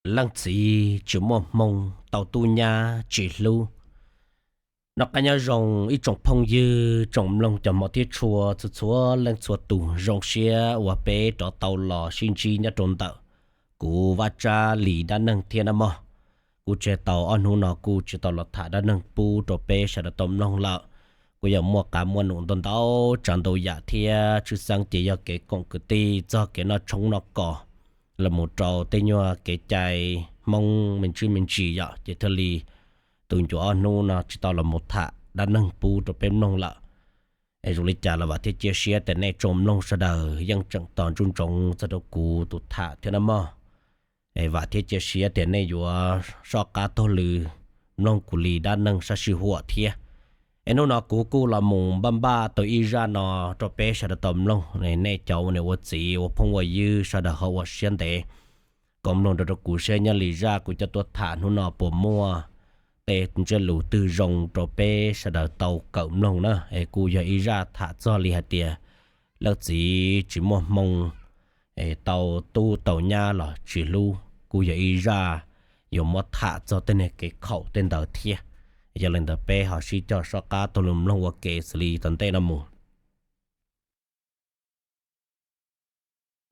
Leej txiv tsis muaj hmoo tau tub nyab tsis hlub. Noj qab nyob zoo ib tsoom phooj ywg tsoom mloog cov hmov thiab tshua txhua txhua leej txhua tus, zoo siab uas peb rov tau los sib ntsib nyob rau ntawm kuv Vaj Tsab Lis dab neeg thiab nawb mog. Kuv tseg tau ob hnub no kuj tsis tau los tham dab neeg pub rau peb sawv daws tau mloog lawm. Kuj yog muaj qab muaj num ntau ntau tsav ntau yam thiab tshwj xeeb ces yog kev koom kwv tij txog kev noj tshoob noj kos los mus rau tej nyuag kev cai Hmoob me ntsis me ntsis yom, ces thiaj li tus ncua ob hnub no tsis tau los mus tham dab neeg pub rau peb mloog lawm. Es zoo li cas los vam thiab cia siab tias nej tsoom mloog sawv daws yeej tseem tos ntsoov ntsoov txog rau kuv tus tham thiab nawb mog. Es vam thiab cia siab tias nej yuav soj qab taug lw mloog kuv li dab neeg sab sij huam thiab. Es hnub no kuv kuj los mus npaj npaj tau ib zaj no rau peb sawv daws tau mloog, nej cov ua niam ua txiv ua phooj ua ywg sawv daws ho ua siab ntev kom mloog rau rau kuv seb nyob li zaj kuv coj tuaj tham hnub no puas muaj tej ntsiab lus twg zoo rau peb sawv daws tau kawm mloog na. Es kuj yog ib zaj tham txog li hais tias leej txiv tsis muaj hmoo tau tub tau nyab los tsis hlub, kuj yog ib zaj yuav muab tham txog tej niag kev khaum tej ntawd thiab. Yog li ntawd peb ho sib cog soj qab taug lw mloog ua ke xws li tom ntej no mus.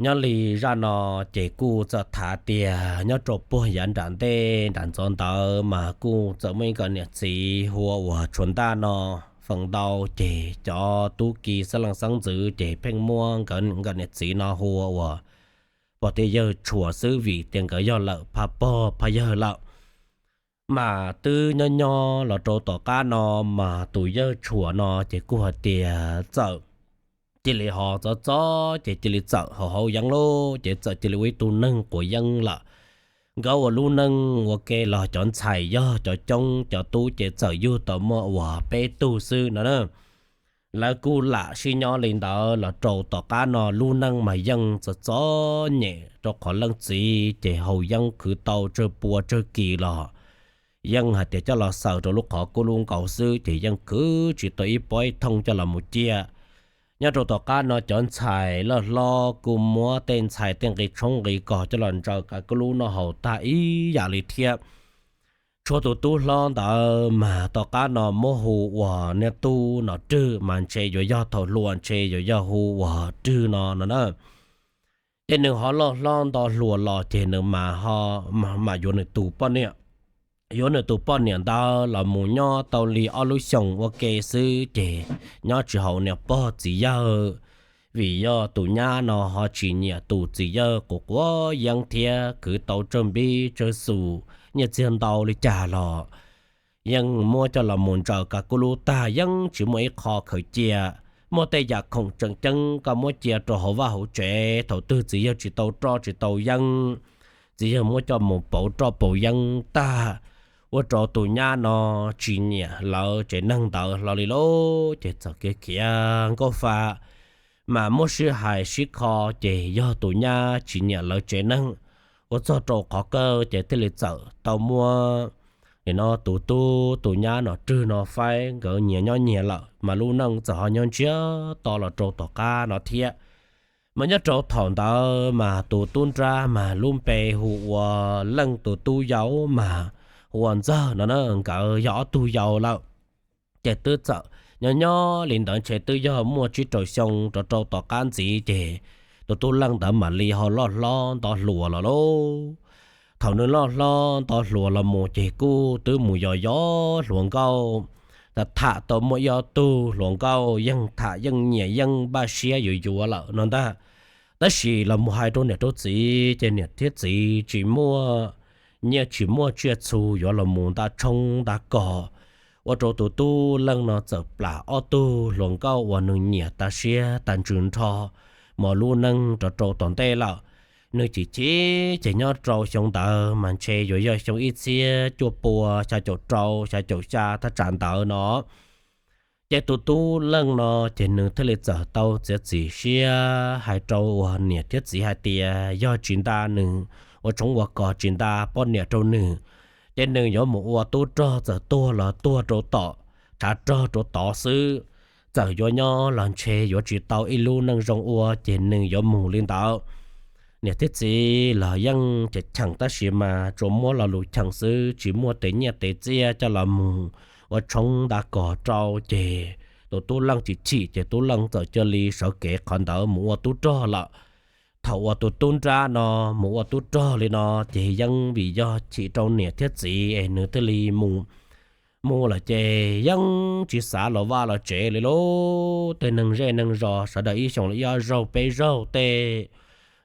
Nyob li zaj no ces kuj txawm tham tias nyob rau puag yav nram ntej nram ntxov ntawd mas kuj txawm muaj ib nkawm niam txiv hu ua Tshuas Ntaj no. Feem ntau ces cov tub ki xeeb leej xeeb ntxwv ces pheej muab nkawd nkawm niam txiv no hu ua pog thiab yawg Tshuas xwb vim tias nkawd yog lawm phaj pog phaj yawg lawm. Mas twb nyob nyob los rau tom qab no mas tus yawg Tshuas no ces kuj hais tias txawm cia li ho txov txob ces cia li txawm haus haus yeeb lauj, ces txawm cia li ua ib tug neeg quav yeeb lawm. Nkawd ua lub neej ua ke los cov ntxhais yog cov coob, cov tub ces txawm yug tau muaj uas peb tug xwb no na. Lawv kuj lam sib nyob li ntawd los rau tom qab no lub neej mas yeej txom txom nyem rau qhov leej txiv ces haus yeeb khwv tau tsawg pua tsawg kis los yeej hais tias coj los xaws rau lub qhov kub lub nkaus xwb ces yeej khwv tsis tau ib pob ib thooj coj los mus cia. Nyob rau tom qab no cov ntxhais loj hlob kuj muab tej ntxhais tej nqi tshoob nqi kos coj los ntsaws kav kub lub noj haus tag ib yam li thiab. Tshuav tus tub hlob ntawd mas tom qab no muab hu ua niag tub nom Rwg mas ntshe yuav yog thaum hluas ntshe yuav yog hu ua Rwg no no na. Ces nws ho loj hlob nto hluas los ces nws mam yuav nws tus poj niam. Yuav nws tus poj niam ntawd los mus nyob tau li ob lub xyoos ua ke xwb ces nyob tsis haum niam pog txiv yawg, vim yog tus nyab no ho tsis nyiam tus txiv yawg quav quav yeeb thiab khwv tau tsawg npib tsawg xus nyiaj txiag ntau li cas los yeej muab coj los mus ntsaws kav kub lub tag yeej tsis muaj ib qho khaws cia. Muaj tej yam khoom tseem ceeb koj muab cia rau hauv vaj hauv tsev, thaum twg txiv yawg tsis tau roj tsis tau yeeb, txiv yawg muab coj mus pauv roj pauv yeeb tag, ua rau tus nyab no tsis nyiam lawv tsev neeg ntawd hlo li lauj. Ces txawm khiav khiav nkauj fa mas muab sib hais sib kho ces yog tus nyab tsis nyiam lawv tsev neeg, ua txog rau qhov kawg ces thiaj li txawm tau muab nim no tus tub tus nyab nom Rwg no faib, nkawd nyias nyob nyias lawm mas lub neej txawm ho nyob ntsiag to los rau tom qab no thiab. Mas nyob rau thaum ntawd mas tus tub nrab mas lub npe hu ua Leej, tus tub yau mas hu ua Ntxawg no na, nkawd yog ob tug yau lawm. Ces twb txawm nyob nyob li ntawd ntshe twb yog muaj tsib rau xyoo rov rau tom qab ntxiv ces tus tub Leej ntawd mam li ho loj hlob nto hluas los lauj. Thaum nws loj hlob nto hluas los mus ces kuj twb mus yos yos hluas nkauj, tham tham tau muaj ib ob tug hluas nkauj yeej tham yeej nyiam yeej npaj siab yuav yuav lawm no ntag. Tab sis los mus hais rau niam rau txiv ces niam thiab txiv tsis muaj nyiaj tsis muaj tsiaj txhu yuav los mus nta tshoob nta kos, ua rau tus tub Leej no txawm plam ob tug hluas nkauj uas nws nyiam tas siab tas ntsws nrho mus lub neej rov rau tom ntej lawm. Nws chim chim ces nyob rau xyoo ntawd mas ntshe yuav yog xyoo ib txhiab cuaj pua xya caum rau xya caum xya thaj tsam ntawd no. Ces tus tub Leej no ces nws thiaj li txawm tau txiav txim siab hais rau uas niam thiab txiv hais tias yog tsis nta nws ua tshoob ua kos, tsis nta poj niam rau nws, ces nws yuav mus ua tub rog txawm tuag los tuag rau tom tshav rog rau tod xwb. Txawm yuav nyob los ntshe yuav tsis tau ib lub neej zoo ua ces nws yuav mus li ntawd. niam thiab txiv los yeej cheem tab sis mas tsuas muab lo lus cheem xwb, tsis muaj tes nyiaj tes txiaj coj los mus ua tshoob nta kos rau ces tus tub leej chim chim ces tub leej txawm cia li sawv kev qhov ntawd mus ua tub rog lawm. Thaum uas tus tub nrab no mus ua tub rog li no ces yeej vim yog chim rau niam thiab txiv es nws thiaj li mus. Mus lawm ces yeej tsis xav los vaj los tsev li lauj. Tej neeg zej neeg zos sawv daws ib xyoos li ob zaug peb zaug tej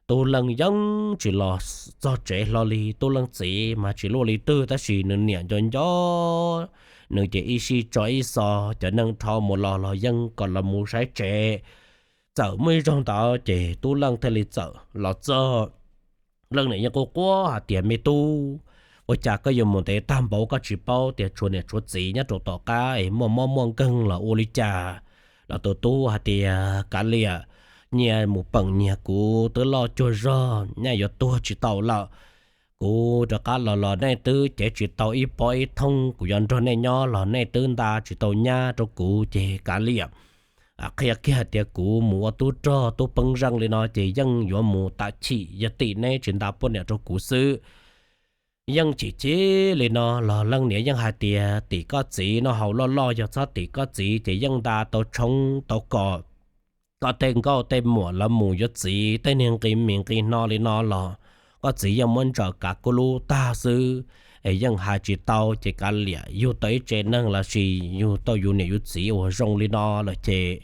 tub leej yeej tsis los txog tsev hlo li. Tub leej txiv mas tsis luaj li twg tab sis nws niam nco nco nws ces ib sij tso ib xo, cov neeg dhau mus los los yeej kom los mus saib tsev. Txawm muaj ib zaug ntawd ces tub leej thiaj li txawm los txog. Leej niam yeej quaj quaj hais tias, Me tub, ua cas koj yuav mus ntev tag npaum, koj tsis paub tias tshuav niam tshuav txiv nyob rau tom qab es muaj mob muaj nkeeg los ua li cas? Los tus tub hais tias, Kav liam, nyias mus peem nyias, kuv twb loj cuag zog, nyaj yuav tuag tsis tau lawm. Kuv rov qab los los nej twb cev tsis tau ib pob ib thooj, kuv yuav nrog nej nyob los nej twb nta tsis tau nyab rau kuv ces kav liam. Qhia kiag hais tias kuv mus ua tub rog tub peeb zeej li no ces yeej yuav mus tam chim yog tim neb tsis nta poj niam rau kuv xwb. Yeej chim chim li no los leej niam yeej hais tias, Tim koj txiv no haus loj loj, yog txhob tim koj txiv ces yeej nta tau tshoob tau kos. Koj tej nkauj tej muam lawv mus yuav txiv tej niag nqi mis nqi no li no los koj txiv yeej muab ntsaws kav kub lub tag xwb, es yeej hais tsis tau ces kav liam, yug tau ib tse neeg los sis yug tau yus niam yus txiv uas zoo li no lawm ces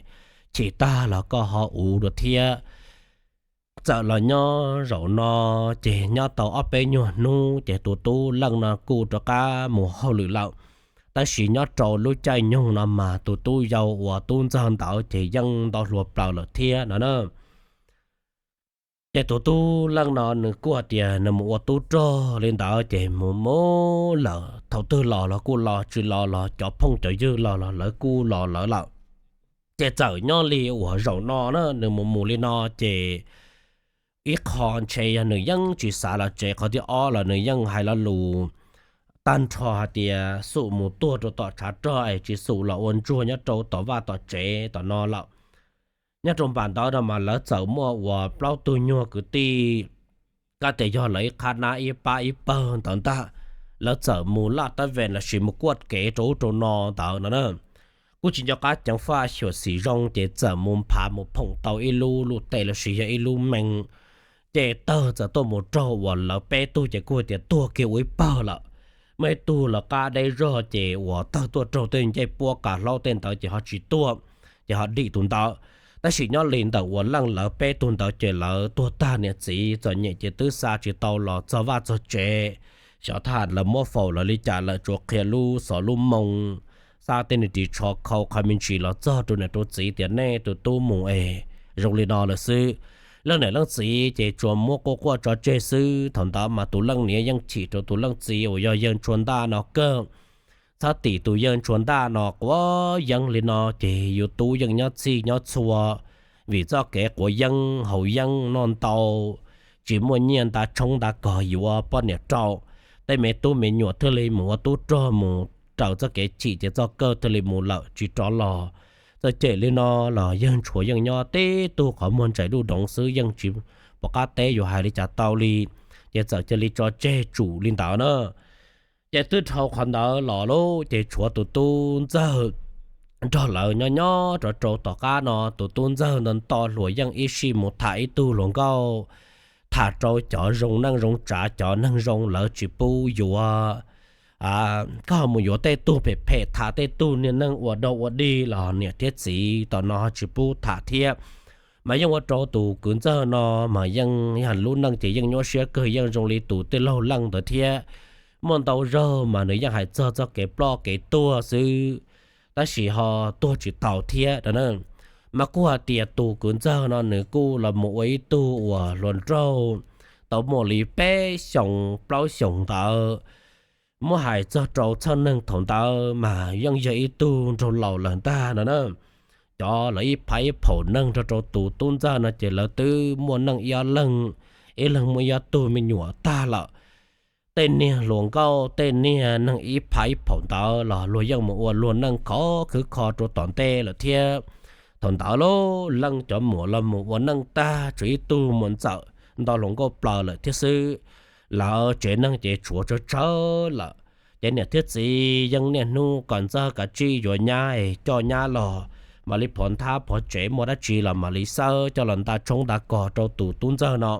chim tag los koj ho uv dua thiab. Txawm los nyob zaum no ces nyob tau ob peb nyuag hnub ces tus tub leej no kuj rov qab mus hauj lwm lawm. Tab sis nyob rau lub caij nyoog no mas tus tub yau uas tub ntxawg ntawd ces yeej ntau hluas plaws lawm thiab no na. Ces tus tub leej no nws kuj hais tias nws mus ua tub rog li ntawd ces mus mus lawm, thaum twg los los kuj los, tsis los los cov phooj cov ywg los los lawv kuj los lawv lawm. Ces txawm nyob li uas zaum no na nws mus mus li no ces ib qho ntshe yog nws yeej tsis xav los tsev, qhov thib ob los nws yeej hais lo lus tag nrho hais tias xum mus tuag rau tom tshav rog es tsis xum los ua ntsuag nyob rau tom vaj tom tsev tom no lawm. Nyob rau npam ntawd no mas lawv txawm muaj uas plaub tug nyuag kwv tij, kab tias yog lawv ib qhab nab ib pab ib pawg ntawd ntag, lawv txawm mus laj tab ves los sis mus kuaj kev rau ub rau no ntawd no na. Kuj tsis nco qab ceev faj xyuam xim zoo ces txawm mus nphav mus phoom tau ib lub luj tes los sis yog ib lub mee, ces tawg txawm tuaj mus raug uas lawv peb tug ces kuj tias tuag kiag ua ib pawg lawm. Muaj ib tug lawv qab deb zog ces uas tawg tuaj raug tej ncej puab kav hlaub tej ntawd ces ho tsis tuag, ces ho dim tus ntawd. Tab sis nyob li ntawm uas leej lawv peb tug ntawd ces lawv tuag tag niam txiv txom nyem ces twb xa tsis tau los txog vaj txog tsev. Xyov thaj lawv muab faus lawv li cas lawm, tsuas qhia lub xov lub moo, xa tej niag ris tsho khau qhov me ntsis los txog rau niam rau txiv tias nej tus tub mus es zoo li no lawm xwb. Leej niam leej txiv ces tsuas muab quaj quaj tso tseg xwb. Thaum ntawd mas tus leej niam yeej chim rau tus leej txiv uas yog yawg Ntshua Ntaj no kawg. Txhob tim tus yawg Ntshua Ntaj no quav yeeb li no ces yus tub yeej nyob txhij nyob txhua, vim txoj kev quav yeeb haus yeeb noj ntau, tsis muaj nyiaj nta tshoob nta kos yuav poj niam rau. Tej me tub me nyuam thiaj li mus ua tub rog mus raws txoj kev chim ces txoj kawj thiaj li mus lawm tsis rov los. Txawm cem li no los yawg Ntshua yeej nyob tib tug qhov muag ntsais luj doov xwb, yeej tsis pom qab teb yuav hais li cas tau li, ces txawm cia li tso tseg tsum li ntawd na. Ces twb dhau qhov ntawd los lauj, ces tshuav tus tub ntxawg nrog lawv nyob nyob rov rau tom qab no. Tus tub ntxawg ntawd nto hluas yeej ib sij mus tham ib tug hluas nkauj, tham rau cov zoo neej zoo tsav, cov neeg zoo lawv tsis pub yuav. Koj mus yuav tej tug phem phem, tham tej tug niag neeg ua dog ua dig los niam thiab txiv tom no tsis pub tham thiab. Mas yeej ua rau tus kwv ntxawg no mas yeej yog lub neej ces yeej nyuaj siab kawg, yeej zoo li tus tij laug Leej ntawd thiab. Muaj ntau zaug mas nws yeej hais txog txoj kev ploj kev tuag xwb, tab sis ho tuag tsis tau thiab. Mas kuj hais tias tus kwv ntxawg no nws kuj los mus ua ib tug uas hluas nraug tau muaj li peb xyoos plaub xyoos ntawd. Muab hais txog rau txheej neeg thaum ntawd mas yeej yog ib tug nraug laus lawm ntag no na. Cov lawv ib phav ib phaum neeg nrog rau tus tub ntxawg no ces lawv twb muaj neej ib ob leeg, ib leeg muaj ib ob tug me nyuam tag lawm. Tej niag hluas nkauj tej niag neeg ib phav ib phaum ntawd los luag yeej mus ua luag neej khov khwv kho rau tom ntej lawm thiab. Thaum ntawd lauj, Leej cov muam los mus ua neej tag, tshuav ib tug muam ntxawm nto hluas nkauj plaws lawm thiab xwb. Lawv tsev neeg ces tshuav tsawg tsawg lawm. Ces niam thiab txiv yeej niaj hnub kom Ntxawg kav tsij yuav nyab es coj nyab los, mam li phov nthab phov tsev, muaj dab tsi los mam li xawb coj los nta tshoob nta kos rau tus tub Ntxawg no.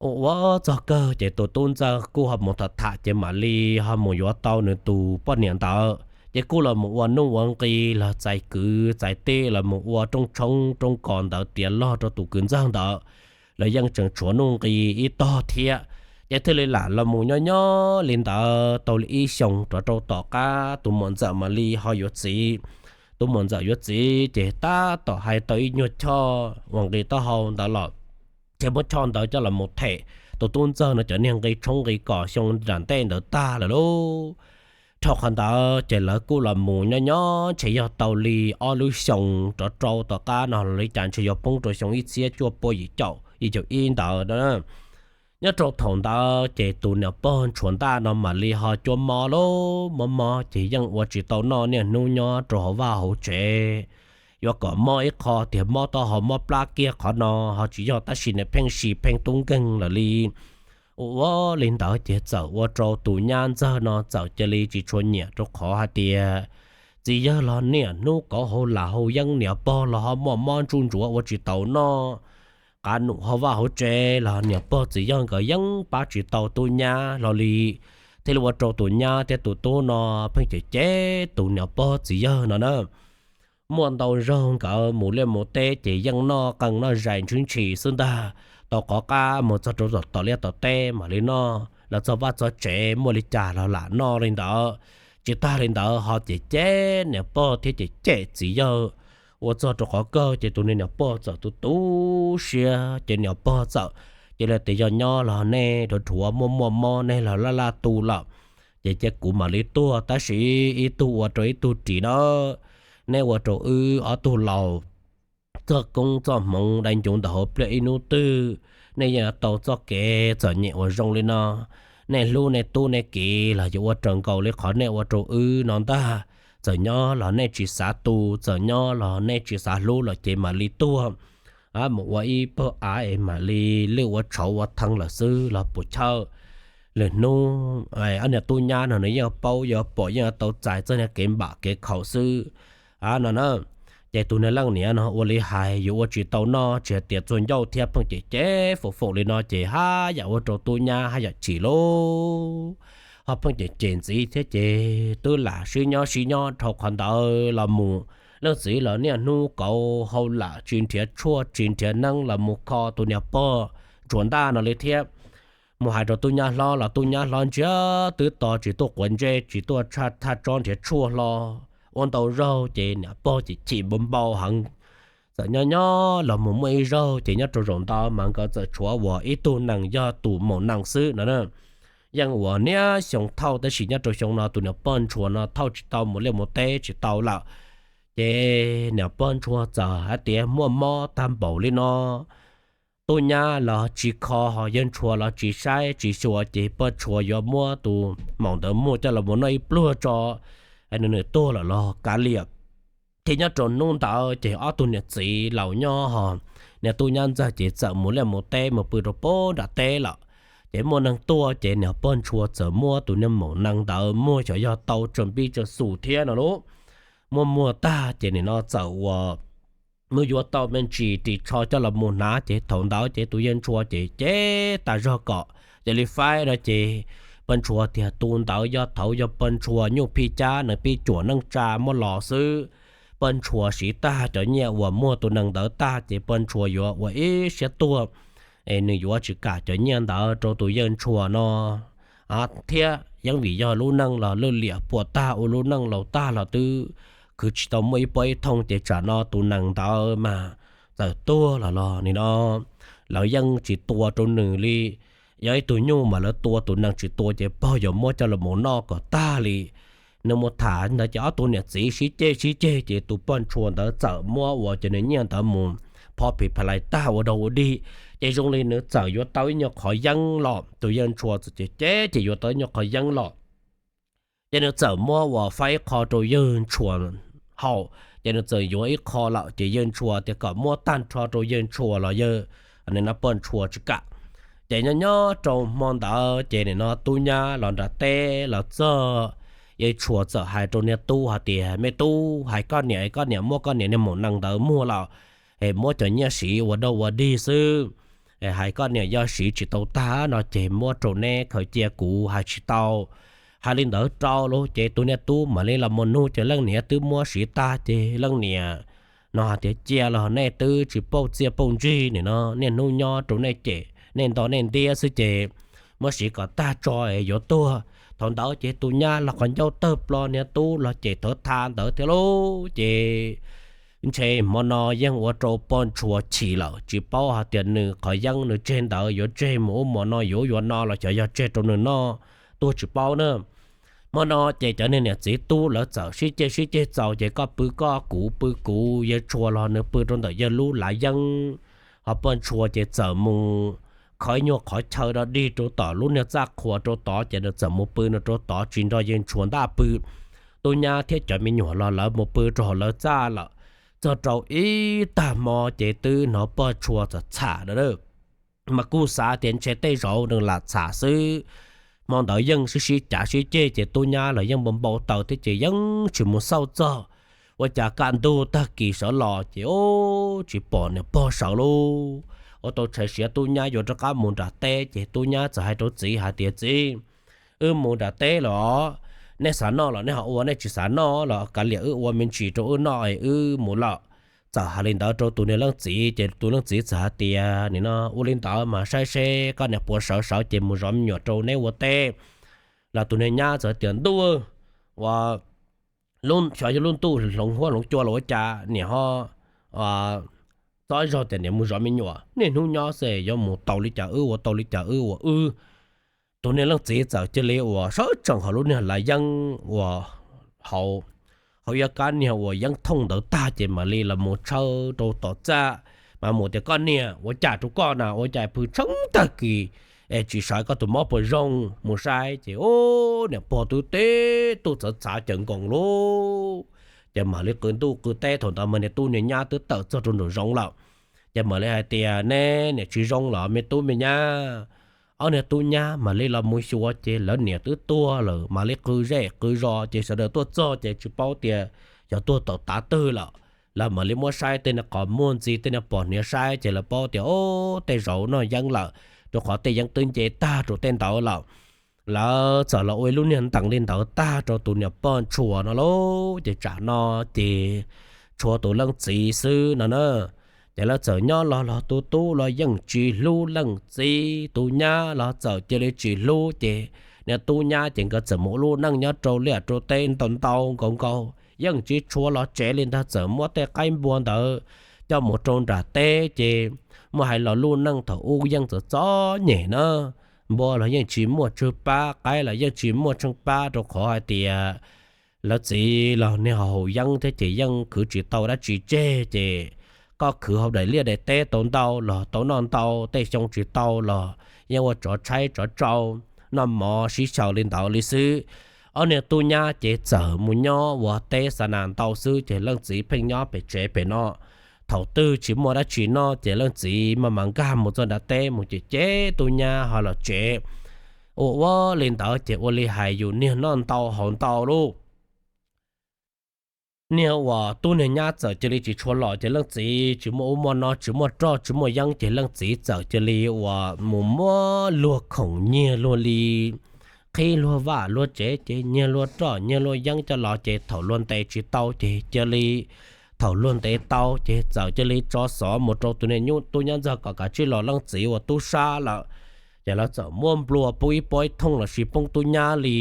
Ua ua txog kawg ces tus tub Ntxawg kuj ho mus tham tham ces mam li ho mus yuav tau nws tus poj niam ntawd. Ces kuj los mus ua nuj ua nqi los txais kwv txais tij los mus ua rooj tshoob rooj kos ntawd tiav log rau tus kwv Ntxawg ntawd. Lawv yeej tseem tshuav nuj nqi ib tog thiab. Ces thiaj li lam los mus nyob nyob li ntawd tau li ib xyoos rov rau tom qab tus muam ntxawm mam li ho yuav txiv. Tus muam ntxawm yuav txiv ces tab tom hais tau ib nyuag choj uas nqi taub hau ntawd los, ces muab choj ntawd coj los mus them tus tub Ntxawg no cov niag nqi tshoob nqi kos xyoo nram ntej ntawd tag lawm lauj. Dhau qhov ntawd ces lawv kuj los mus nyob nyob ntshe yog tau li ob lub xyoos rov rau tom qab no los li cas ntshe yuav poob rau xyoo ib txhiab cuaj pua yim caum yim caum ib ntawd. Nyob rau thaum ntawd ces tus niam pog ntshua ntaj no mam li ho cuab mob lauj, mob mob ces yeej ua tsis tau noj niaj hnub nyob rau hauv vaj hauv tsev. Yuav kom mob ib qho tias mob taub hau mob plab kiag qhov no ho tsis yog tab sis nws pheej si pheej tub nkeeg lawm li. Ua ua li ntawd ces txawm ua rau tus nyab Ntxawg no txawm cia li tsis tshua nyiam rau qhov hais tias txiv yawg los niaj hnub kauv hau lam hau yeeb, niam pog los ho muaj mob ntsuj ntsuav ua tsis tau noj, qav num hauv vaj hauv tsev los niam pog txiv yawg nkawd yeej pab tsis tau tub nyab hlo li. Thiaj li ua rau tus nyab thiab tus tub no pheej cem cem tus niam pog txiv yawg no na. Muaj ntau zaug nkawd mus liaj mus teb ces yeej noj qee noj zais ntshwb ntshis xwb ntag. Tau qhov qab mus txog rau tom liaj tom teb mam li noj, los txog vaj txog tsev muaj li cas los lam noj li ntawd. Tsis tag li ntawd ho cem cem niam pog thiab cem cem txiv yawg. Ua txog rau qhov kawg ces tus niag niam pog txawm tu tu siab ces niam pog txawm cia li tias yog nyob los nej dhuav dhuav muaj muaj mob nej los laj laj tu lawm, ces cia kuv mam li tuag tab sis ib tug ua rau ib tug ris na. Nej ua rau wb ob tug laus txoj koob txoj hmoov dai ncuv ntawm hauv pliaj ib hnub twg, nej yeej tau txoj kev txom nyem uas zoo li no. Nej hlub nej tub nej kiv los yuav ua raws nkaus li qhov nej ua rau wb no ntag. Txawm nyob los nej tsis xav tu, txawm nyob los nej tsis xav hlub lawm ces mam li tuag, mus ua ib pawg av es mam li lwj ua tshauv ua theev lawm xwb los puas chawj. Lwm hnub ob niag tub nyab no nws yeej paub yuav pom yeej tau txais txoj niag kev npam kev khaum xwb no na. Ces tus niag leej niam no ua li hais yuav ua tsis tau noj tsis hais tias txuag ncauj thiab pheej cem cem foom foom li no ces haj yam ua rau tub nyab haj yam chim lauj. Ho pheej cem cem ntxiv thiab ces twb lam sib nyob sib nyob dhau qhov ntawd los mus, leej txiv los niaj hnub kauv hau lam tsis nrhiav tshuaj tsis nrhiav neeb los mus kho tus niam pog ntsuas ntaj no li thiab. Mus hais rau tub nyab hlob los tub nyab hlob ntsiag twb to tsis tuaj quav ntsej tsis tuaj thaj tsob nrhiav tshuaj hlo. Ua ntau zaug ces niam pog ces chim npau npau heev. Txawm nyob nyob los mus muaj ib zaug ces nyob rau zaum ntawd mas nkawd txawm tshuav uas ib tug nees yog tus maum nees xwb no na. Yeej uas niaj xyoo thauj tab sis nyob rau xyoo no tus niam pog ntshua no thauj tsis tau mus liaj mus teb tsis tau lawm. Ces niam pog ntshua txawm hais tias muaj mob tag npaum li no, tub nyab los tsis kho ho yawg ntshua los tsis saib tsis xyuas ces pog ntshua yuav muab tus maum ntawd muag coj los mus noj ib pluag tso, nws nws tuag lawm los kav liam. Ces nyob rau hnub ntawd ces ob tug niam txiv laus nyob ho, niag tub nyab ntxawg ces txawm mus liaj mus teb mus pw rau pem nram teb lawm. Ces muaj neeg tuaj ces niag pog ntshua txawm muab tus niag maum nees ntawd muag xyov yog tau tsawg npib tsawg xus thiab no lauj. Muab muag tag ces nim no txawm uas mus yuav tau me ntsis ris tsho coj los mus hnav ces thaum ntawd ces tus yawg ntshua ces cem tas zog kom cia li faib no ces pog ntshua tias tus ntawd yog thaum yog pog ntshua nyuj phij cab nws pib cuam neej tsa muab los xwb. Pog ntshua siv tag cov nyiaj uas muag tus nees ntawd tag ces pog ntshua yuav ua ib siab tuag, es nws yuav tsis kam cov nyiaj ntawd rau tus yawg ntshua no thiab. Yeej vim yog lub neej los lwj liam puas tag ua lub neej laus tag los twb khwv tsis tau muaj ib pob ib thooj ces tsam no tus nees ntawd mas txawm tuag los los nim no lawv yeej tsis tua rau nws li. Yog ib tug nyuj mas lawv tua tus nees tsis tua ces pog yuav muab coj los mus noj kom tag li. Nws mus tham ntawd ces ob tug niam txiv sib ceg sib ceg ces tus pog ntshua ntawd txawm muab uas cov nws nyiaj ntawd mus pho phim pha lais tag ua dog ua dig. Ces zoo li nws txawm yuav tau ib nyuag qhov yeeb los, tus yawg ntshua txawm cem cem ces yuav tau ib nyuag qhov yeeb los. Ces nws txawm muab uas faib ib qho rau yawg ntshua haus, ces nws txawm yuav ib qho lawm ces yawg ntshua tias kom muab tag nrho rau yawg ntshua los yawg Nim no poj ntsuag tsis kam. Ces nyob nyob rau hmo ntawd ces nim no tub nyab los nram teb los txog, yawg ntsuag txawm hais rau niag tub hais tias, Me tub, hais koj niam, koj niam muab koj niam niag maum nees ntawd muag lawm, es muab cov nyiaj siv ua dog ua dig xwb. Hais koj niam yog siv tsis tau tag no ces muab rau neb khaws cia, kuv hais tsis tau. Hais li ntawd rau lawm ces tus niag tub mam li los mus nug ces leej niam twb muab siv tag ces leej niam no hais tias, Cia los nej twb tsis pauj txiaj pauj ntsig, nim no niaj hnub nyob rau nej cem nej nto nej ntiab xwb ces muab siv kom tag tso es yuav tuag. Thaum ntawd ces tus nyab los qhov ncauj tawg plo, niag tub los cem thawv tha ntawd thiab lauj. Ces ntshe hmo no yeej ua rau poj ntsuag chim lawm, tsis paub hais tias nws qhov yeeb nws tseg ntawd yuav tseg mus ub mus no yuav ub yuav no los xyov yog tseg rau nws noj tuag tsis paub na. Hmo no ces cov niag niam txiv tub lawv txawm sib ceg sib ceg txaus ces koj pw koj, kuv pw kuv, yawg ntsuag los nws pw rau ntawm yawg lub lav yeeb, ho poj ntsuag ces txawm mus khov nyuag qhov chaw dog dig rau tom lub niag txaj qhua rau tod ces nws txawm mus pw nws rau tod tsis nrog yawg ntsuag ntaj pw. Tub nyab thiab cov me nyuam los lawv mus pw rau hauv lawv txaj lawm. Txog rau ib tag hmo ces twb hnov poj ntsuag txawm txham na. Mas kuj xav tias ntshe tej zaum nws lam txham xwb. Hmo ntawd yeej sib sib cav sib ceg ces tub nyab los yeej npau npau taws thiab ces yeej tsis mus xauj txog. Ua cas kaj ntug tag kis sawv los ces ub tsis pom niam pog sawv lauj. Ua tau tshais siav tub nyab yuav rov qab mus nram teb ces tub nyab txawm hais rau txiv hais tias, Txiv, wb mus nram teb los, nej xav noj los nej ho ua, nej tsis xav noj los kav liam wb ua me ntsis rau wb noj es wb mus lawm. Txawm hais li ntawd rau tus niag leej txiv ces tus leej txiv txawm hais tias, Nim no ua li ntawd mas saib seb koj niam puas sawv, sawv ces mus zov me nyuam rau neb ua teb. Los tus niag nyab txawm tias, Ntuj, ua xyov yog lub ntuj hloov huab hloov cua los ua cas niam ho txob zog tias niam mus zov me nyuam, niaj hnub nyob xwb yuav mus tau li cas wb ua, tau li cas wb ua wb. Tus niag leej txiv txawm cia li uas sawv tsees hauv lub niag lav yeeb uas hauv, hauv ib kab niag uas yeeb thooj ntawd tag ces mam li los mus tshawb rau tom txaj. Mas mus tias, Koj niam, ua cas rau koj na, ua cas pw tsheeb tag kis es tsis sawv, koj tus mob puas zoo? Mus saib ces ub, niam pog twb teb tug txawv txav cawm nkoos lauj. Ces mam li qw ntuj qw teb, thaum ntawd mas niag tub niag nyab twb tawm txog rau nraum zoov lawm. Ces mam li hais tias, Neb niam tsis zoo los me tub me nyab? Ob niag tub nyab mam li los mus xyuas ces lawv niam twb tuag lawm, mam li qw zej qw zos ces sawv daws tuaj txog ces tsis paub tias xyov tuag tau tav twg lawm. Lawv mam li muab saib tej niag qhov muag ntxiv, tej niag pos hniav saib ces lawv paub tias, Ub, tej zaum noj yeeb lawm, rau qhov tej yeeb twb nce tag rau tej ntawd lawm. Lawv txawm los ua ib lub niag ntees li ntawd tag rau tus niam pog ntshua no lauj. Ces tsam no ces tshuav tus leej txiv xwb no na. Ces lawv txawm nyob los los tus tub los yeej tsis hlub leej txiv, tus nyab los txawm cia li tsis hlub ces niag tub nyab ces nkawd txawm mus ua lub neej nyob rau liaj rau teb ntau ntau nkaus nkaus, yeej tsis tshua los tsev li ntag. Txawm muab tej qaib npua ntawd coj mus rau nram teb ces muaj hais los lub neej thaum ub yeej txom txom nyem na. Npua los yeej tsis muaj tsawg pab, qaib los yeej tsis muaj tsheej pab, rau qhov hais tias lawv txiv los niag haus yeeb thiab ces yeej khwv tsis tau dab tsi tseg ces koj khwv hauv daim liaj daim teb tau ntau los tau noj ntau, tej xyoo tsis tau los yeej ua tsov tshaib tsov tsau, noj mov sib xyaw li ntawd li xwb. Ob niag tub nyab ces txawm mus nyob ua teb xa nas ntau xwb ces leej txiv pheej nyob pem tsev pem no. Thaum twg tsis muaj dab tsi noj ces leej txiv maj mam nkag mus txog nram teb mus ces cem tub nyab ho los tsev. Ua ua li ntawd ces ua li hais yus niag noj ntau haus ntau lauj. Niag uas tub niag nyab txawm cia li tsis tshua los ces leej txiv tsis muaj ub muaj no, tsis muaj roj tsis muaj yeeb ces leej txiv txawm cia li uas mus muab luag khoom nyiag luag li, qhib luag vaj luag tsev ces nyiag luag roj nyiag luag yeeb coj los ces thaum luag ntes tsis tau ces cia li, thaum luag ntes tau ces txawm cia li tso xov mus rau tus niag tub nyab ntxawg kom kav tsij los leej txiv uas tub sab lawm. Ces lawv txawm muab nplua pub ib pob ib thooj los sis poob tub nyab li.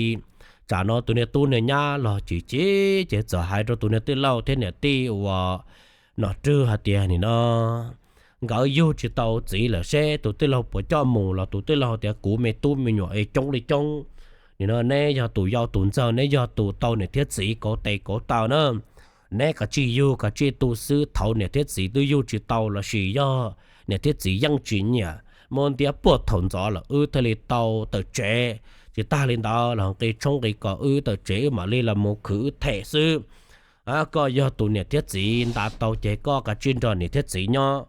Tsam no tus niag tub niag nyab los chim chim ces txawm hais rau tus niag tij laug thiab niam tij uas nom rwg hais tias, Nim no nkawd yug tsis tau txiv lawm, seb tus tij laug puas coj mus? Los tus tij laug tias, Kuv me tub me nyuam es coob li coob. Nim no neb yog tus yau tus ntxawg, neb yog tus tau niam thiab txiv kauv tes kauv taw na. Neb kav tsij yug kav tsij tu xwb, thaum niam thiab txiv twb yug tsis tau los sis yog niam thiab txiv yeej tsis nyiam, muab ntiab puag thaum ntxov lawm wb thiaj li tau tawm tsev. Tsis tag li ntawd los nqi tshoob nqi kos wb tawm tsev wb mam li los mus khwv wb them xwb. Koj yog tus niam thiab txiv nta tau ces koj kav tsij nrog niam thiab txiv nyob.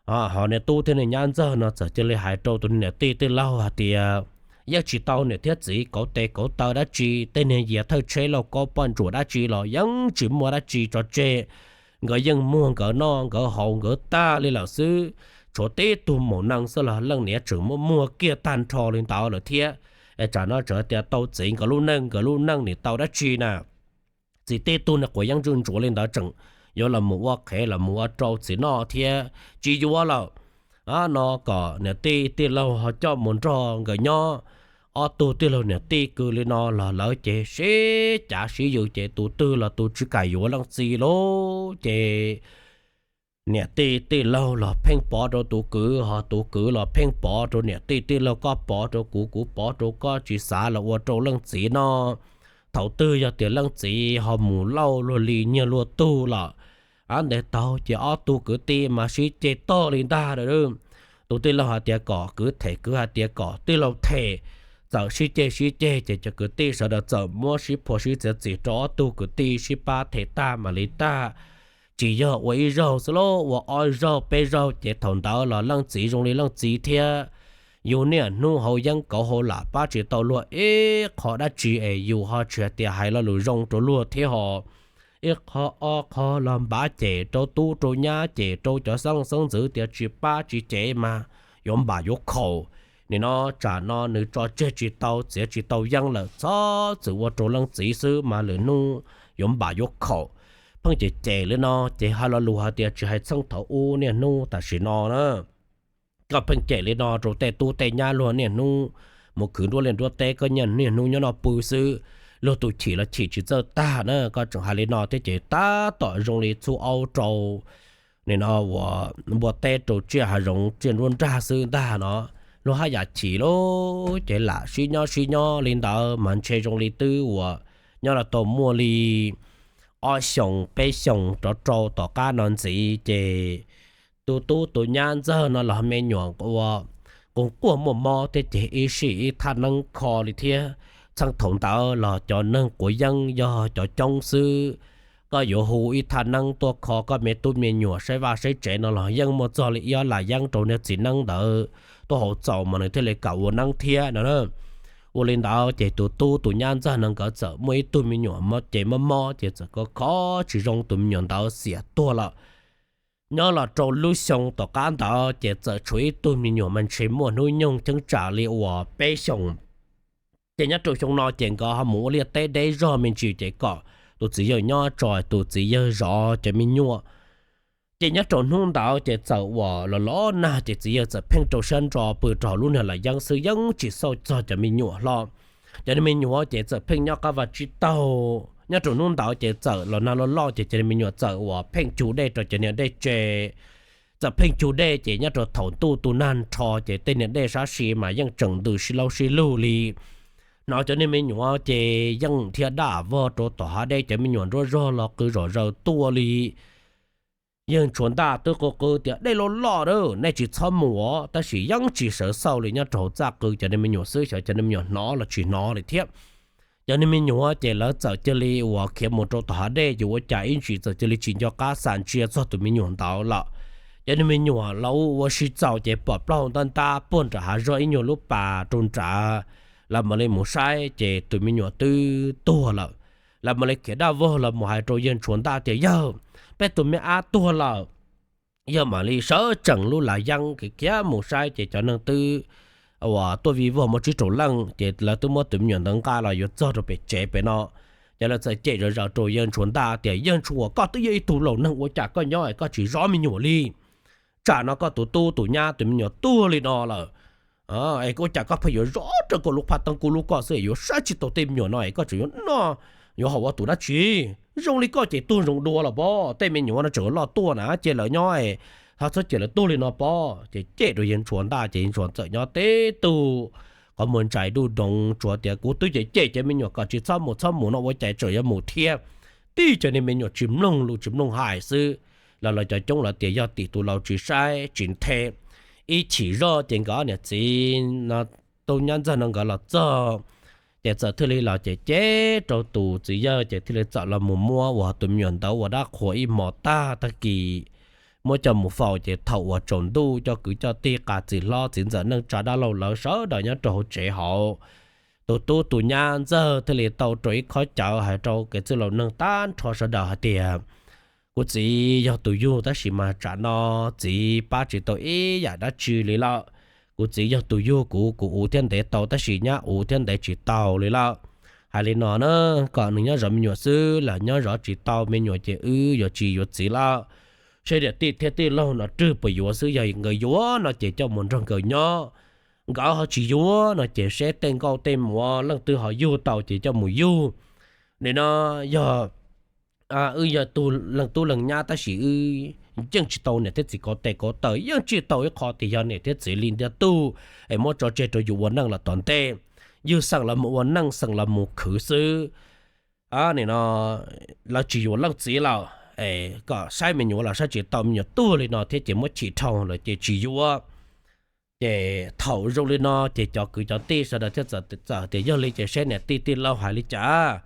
Ho niag tub thiab niag nyab ntxawg no txawm cia li hais rau tus niam tij tij laug hais tias, yeej tsis tau niam thiab txiv kauv tes kauv taw dab tsi, tej niag yias thawj tsheb lauj kaub poj ntsuam dab tsi los yeej tsis muaj dab tsi tso tseg. Nkawd yeej muag nkawd noj nkawd haus nkawd tag li lawm xwb, tshuav tib tug maum nees xwb los leej niam tseem muab muag kiag tag nrho li ntawd lawm thiab. Es tsam no tseem tias tau txiv nkawd lub neej, nkawd lub neej nim tau dab tsi na. Txiv tib tug niag quav yeeb ntsuj ntsuav li ntawd tseem yuav los mus ua qhev los mus ua rau txiv noj thiab tsis yuav lawm. No kom niam tij tij laug ho coj mus nrog nkawd nyob. Ob tug tij laug niam tij kwv li no los lawv ces sib cav sib yws ces tus twg los tus tsis kam yuav leej txiv lauj. Ces niam tij tij laug los pheej pov rau tus kwv, ho tus kwv los pheej pov rau niam tij tij laug, koj pov rau kuv, kuv pov rau koj, tsis xav los ua rau leej txiv noj. Thaum twg yog tias leej txiv ho mus lauj luag li nyiaj luag tug lawm, a ntev taug ces ob tug kwv tij mas sib ceg tog li ntag. Tus tij laug hais tias kom kwv them, kwv hais tias kom tij laug them, txawm sib ceg sib ceg ces cov kwv tij sawv daws txawm muab sib phua sib txiav txim rau ob tug kwv tij sib pab them tag mam li tag. Tsis yog ua ib zaug xwb lauj, ua ob zaug peb zaug ces thaum ntawd los leej txiv zoo li leej txiv thiab. Yus niaj hnub haus yeeb kauv hauv lam pab tsis tau luag ib qho dab tsi es yus ho tsis hais tias hais lo lus zoo rau luag thiab ho. Ib qho ob qho los npav cem rau tub rau nyab, cem rau cov xeeb leej xeeb ntxwv tias tsis pab tsis cem mas yuav npam yuav khaum. Nim no tsam no nws tso tseg tsis tau, txiav tsis tau yeeb lawm, txhob txwm ua rau leej txiv xwb mas lwm hnub yuav npam yuav khaum. Pheej cem cem li no ces hais lo lus hais tias tsis hais txheej thaum ub, niaj hnub tam sim no na, koj pheej cem li no rau tej tub tej nyab luag niaj hnub mus khwv nruab liaj nruab teb, koj niaj hnub nyob noj pw xwb, luag tus chim los chim tsis txawj tag na. Koj tseem hais li no thiab ces tab tom zoo li txhub aub rau, nim no ua npua teb rau tsiaj hav zoov tsiaj nruab nrag xwb ntag no. Luag haj yam chim lauj, ces lam sib nyob sib nyob li ntawd mas ntshe zoo li twb uas nyob los tau muaj li ob xyoos peb xyoos rov rau tom qab no ntxiv ces tus tub tus nyab ntxawg no los me nyuam ua quas quaj muaj mob thiab ces ib sij ib thaj neeb kho li thiab. Txheej thaum ntawd los cov neeg quav yeeb yog cov coob xwb, koj yuav hu ib thaj neeb tuaj kho koj me tub me nyuam saib vaj saib tsev no los yeej muaj txog li ib ob lam yeeb rau niag txiv neeb ntawd tuaj hauv txaus mas nws thiaj li kam ua neeb thiab no na. Ua li ntawd ces tus tub tus nyab ntxawg no nkawd txawm muaj ib tug me nyuam ces mob mob ces txawm kho kho tsis zoo, tus me nyuam ntawd xiam tuag lawm. Nyob los rau lub xyoo tom qab ntawd ces txawm tshuav ib tug me nyuam mas ntshe muaj hnub nyoog cheeb tsam li uas peb xyoos. Ces nyob rau xyoo no ces nkawd ho mus ua liaj teb deb zog me ntsis ces kom tus txiv yawg nyob tso tus txiv yawg zov cov me nyuam. Ces nyob rau hnub ntawd ces txawm uas los los nag ces txiv yawg txawm pheej rau siab nro pw rau hauv lub niag lam yeeb xwb, yeej tsis xauj txog cov me nyuam hlo. Cov niag me nyuam ces txawm pheej nyob qab vaj tsib taug. Nyob rau hnub ntawd ces txawm los nag loj loj ces cov niag me nyuam txawm uas pheej cug dej rau cov niag dej tsev. Txawm pheej cug dej ces nyob rau thaum ntuj tu nag nrho ces tej niag dej sab si mas yeej tseem ntws sib laub sib lug li. Hnov cov niag me nyuam ces yeej thiaj daj vog rau tom hav dej, cov me nyuam nruab zog los qw zom zaws tuaj li. Yawg Ntshua Ntaj twb qw qw tias, dej loj loj a, nej tsis txhob mus os, tab sis yeej tsis sawv xauj li, nyob rau hauv txaj qw cov niag me nyuam xwb, xyov cov niag me nyuam hnov los tsis hnov li thiab. Cov niag me nyuam ces lawv txawm cia li uas khiav mus rau tom hav dej, yuav ua cas ib ntsis txawm cia li tsis nco qab xav ntsia txog tus me nyuam ntawd lawm. Cov niag me nyuam los ua si txaus ces pom plaub hau ntab ntab puag nram hav zog ib nyuag lub pas rau nrad, lawv mam li mus saib ces tus me nyuam twb tuag lawm. Lawv mam li khiav daj vog los mus hais rau Yawg Ntshua Ntaj tias, yawg, peb tus me ab tuag lawm. Yawg mam li sawv tsees lub lav yeeb khiav khiav mus saib ces cov neeg twb uas tuaj vij vog muaj tsib rau leej ces lawv twb muab tus me nyuam ntawd nqa los yuav txog rau pem tsev pem no. Ces lawv txawm cem zom zaws rau Yawg Ntshua Ntaj tias, Yawg Ntshua, koj twb yog ib tug laus neeg, ua cas koj nyob es koj tsis zov me nyuam li? Tsam no koj tus tub tus nyab tus me nyuam tuag li no lawm, es ua cas koj pheej yuav zov rau koj lub phaj teeb kuv lub koj xwb, yuav saib tsis taus tej me nyuam no es koj tseem yuav noj yuav haus ua tus dab tsi? Zoo li koj ces tuag zoo dua los pob, tej me nyuam no tseem loj tuaj na, ces lawv nyob es ho txhob cem lawv tuag li no pob. Ces cem rau Yawg Ntshua Ntaj ces Yawg Ntshua txawm nyob teb tug qhov muag ntsais duj doog tsuas tias, kuv twb cem cem cov me nyuam kom tsis txhob mus txhob mus no ua cas tseem yuav mus thiab. Tib cov niag me nyuam tsis mloog lus tsis mloog hais xwb. Los lawv cov coob lawv tias yog tim tus laus tsis saib tsis nthe. Ib chim zoj ces nkawd ob niam txiv no, tub nyab ntxawg no nkawd los txog, ces txawm thiaj li los cem cem rau tus txiv yawg ces thiaj li txawm los mus muab uas tus me nyuam ntawd ua dab qhuas ib hmos tag tag kis. muab coj mus faus ces thaum uas tsaus ntuj coj kwv coj tij, qas txiv hlob txiv ntxawm neej tsa dab laug lawv sawv daws nyob rau hauv tsev hauv, tus tub tus nyab ntxawg thiaj li tau rau ib khob cawv hais rau kev txwj laus neeg tag nrho sawv daws hais tias, kuv txiv yog tus yug tab sis mas tsam no txiv pab tsis tau ib yam dab tsi li lawm. Kuv txiv yog tus yug kuv, kuv uv thiab ntev tau tab sis nyab uv thiab ntev tsis tau li lawm. Hais li no na, kom nws nyob zov me nyuam xwb, lawm nyob zov tsis tau me nyuam ces wb yuav tsis yuav txiv lawm. Seb niam tij thiab tij laug no rwg puas yuav xwb, yog nkawd yuav no ces coj mus nrog nkawd nyob, nkawd ho tsis yuav no ces seb tej nkauj tej muam leej twg ho yug tau ces coj mus yug. Nim no yog wb yog tug leej tub leej nyab tab sis wb yeej tsis tau niam thiab txiv kauv tes kauv taw, yeej tsis tau ib qho tias yog niam thiab txiv li ntiag tug es muab tso tseg rau yus ua neej los tom ntej. Yug xeem los mus ua neej, xeem los mus khwv xwb. Nim no lawv tsis yuav leej txiv lawm, kom saib me nyuam los saib tsis tau, me nyuam tuag li no thiab ces muab chim dhau lawm ces tsis yuav. Ces thaum zoo li no ces cov kwv cov tij sawv daws thiaj txawm tias yog li ces seb niam tij tij laug hais li cas.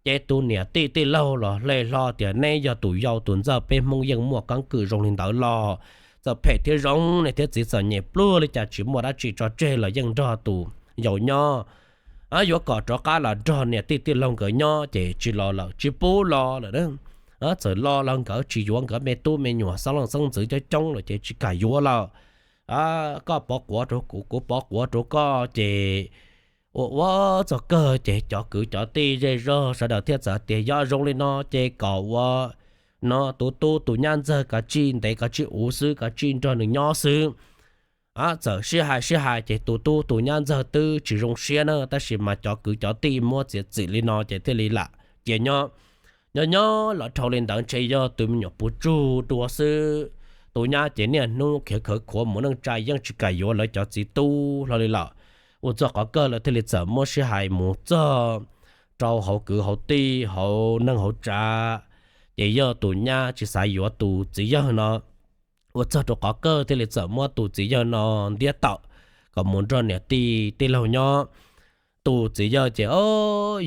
Ces tus niam tij tij laug los hle hlo tias neb yog tus yau tus ntxawg, peb Hmoob yeej muaj keeb kwm zoo li ntawd los, txawm phem thiab zoo, niam thiab txiv txom nyem pluag li cas tsis muaj dab tsi tso tseg los yeej nrog tus yau nyob. Yuav kom rov qab los nrog niam tij tij laug nkawd nyob ces tsis los lawm, tsis pub los lawm. Txawm los los nkawd tsis yuav nkawd me tub me nyuam xeeb leej xeeb ntxwv coob coob lawm ces tsis kam yuav lawm. Koj pov quav rau kuv, kuv pov quav rau koj ces ua ua txog kawg ces cov kwv cov tij zej zog sawv daws thiaj txawm tias yog zoo li no ces kom ua no tus tub tus nyab ntxawg kav tsij ntev kav tsij uv xwb, kav tsij nrog nws nyob xwb. Txawm sib hais sib hais ces tus tub tus nyab ntxawg twb tsis zoo siab na, tab sis mas cov kwv cov tij muab txiav txim li no ces thiaj li lam cia nyob. Nyob nyob los dhau li ntawd ntshe yog tus me nyuam puv tsug dua xwb. Tus nyab ces niaj hnub khiav khawv khuav mus neej tsa yeej tsis kam yuav lawv cov txiv tub hlo li lawm. Ua txog qhov kawg lawv thiaj li txawm muab sib hais mus txog rau hauv kwv hauv tij hauv neej hauv tsav, ces yog tus nyab tsis xav yuav tus txiv yawg no. Ua txog rau qhov kawg thiaj li txawm muab tus txiv yawg no ntiab tawm kom mus nrog niam tij tij laug nyob. Tus txiv yawg ces o,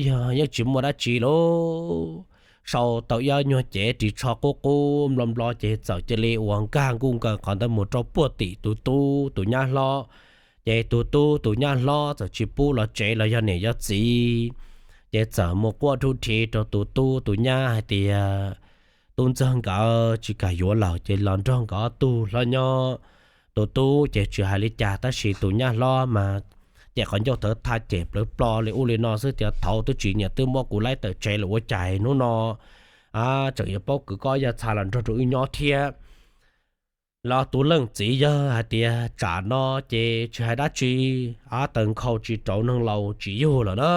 yog yeej tsis muaj dab tsi lauj, sau tau ib ob nyuag cev ris tsho qub qub nplo nplo ces txawm cia li uas nkag nkuj nkaws qhov ntawd mus rau puag tim tus tub tus nyab hlob. Ces tus tub tus nyab hlob txawm tsis pub los tsev los yog niam yog txiv, ces txawm mus quaj rhuj rhi rau tus tub tus nyab hais tias, tub ntxawg nkawd tsis kam yuav lawm ces los nrog nkawd ob tug hlob nyob. Tus tub ces tsis hais li cas tab sis tus nyab hlob mas ces qhov ncauj thawv thaj ces plawv plo li ub li no xwb tias thaud twb tsis nyiam twb muab kuv laib tawm tsev lawm ua cas hnub no tseem yuav paub kwv koj yawg txha los nrog rau wb nyob thiab. Los tus leej txiv yawg hais tias tsam no ces tsis hais dab tsi, av taws nkhaus tsis rauv neeg laus tsis yug lawm na.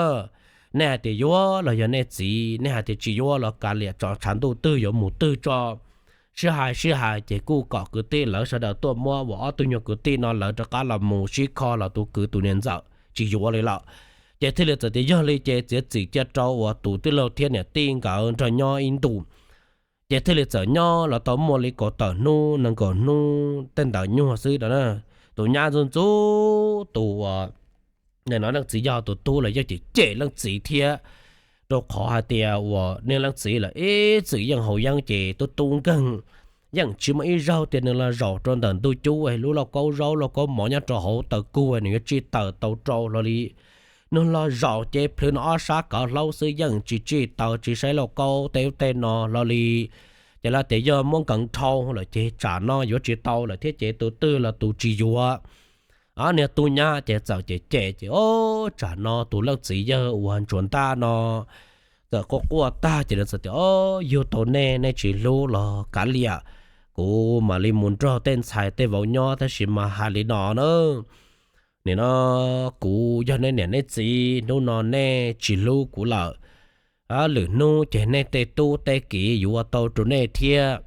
Nej hais tias yuav los yog nej txiv, nej hais tias tsis yuav los kav liam tso tshav ntuj twg yuav mus twg tso. Sib hais sib hais ces kuj kom kwv tij lawv sawv daws tuaj muab uas ob tug nyuag kwv tij no lawv rov qab los mus sib kho los tus kwv tus niam ntxawm tsis yuav li lawm. Ces thiaj li txawm tias yog li ces txiav txim cia rau uas tus tij laug thiab niam tij nkawd nrog nyob ib ntus. Ces thiaj li txawm nyob los tau muaj li kaum tawm hnub nees nkaum hnub tej ntawd nyuag xwb no na. Tus nyab ntxub ntxub tus uas no leej txiv yog tus tub los yeej cem cem leej txiv thiab, rau qhov hais tias uas niag leej txiv lawm ib txwm yeej haus yeeb ces tub tub nkeeg, yeej tsis muaj ib zaug tias nws los zaum rau ntawm ntug cub lub lauj kaub zaub lauj kaub mov nyob rau hauv taws kug nws yuav tsij taws tau rau hlo li. Nws los zaum ces plhws nws ob sab kov hlaub xwb yeej tsis tsij taws tsis saib lauj kaub tej ub tej no hlo li. Ces lawv tias yog muab nkees dhau lawm ces tsam no yuav tsis tau lawm thiab ces tus twg los tus tsis yuav. Niag tub nyab ces txawm cem cem ces o, tsam no tus leej txiv yawg uas ntsuas ntaj no txawm quaj quaj tag ces nws txawm tias o, yug tau nej, nej tsis hlub los kav liam, kuv mam li mus nrog tej ntxhais tej vauv nyob tab sis mas hais li no na, nim no kuv yog nej niam nej txiv, hnub no nej tsis hlub kuv lawm, lwm hnub ces nej tej tub tej kiv yuav ua tau rau nej thiab.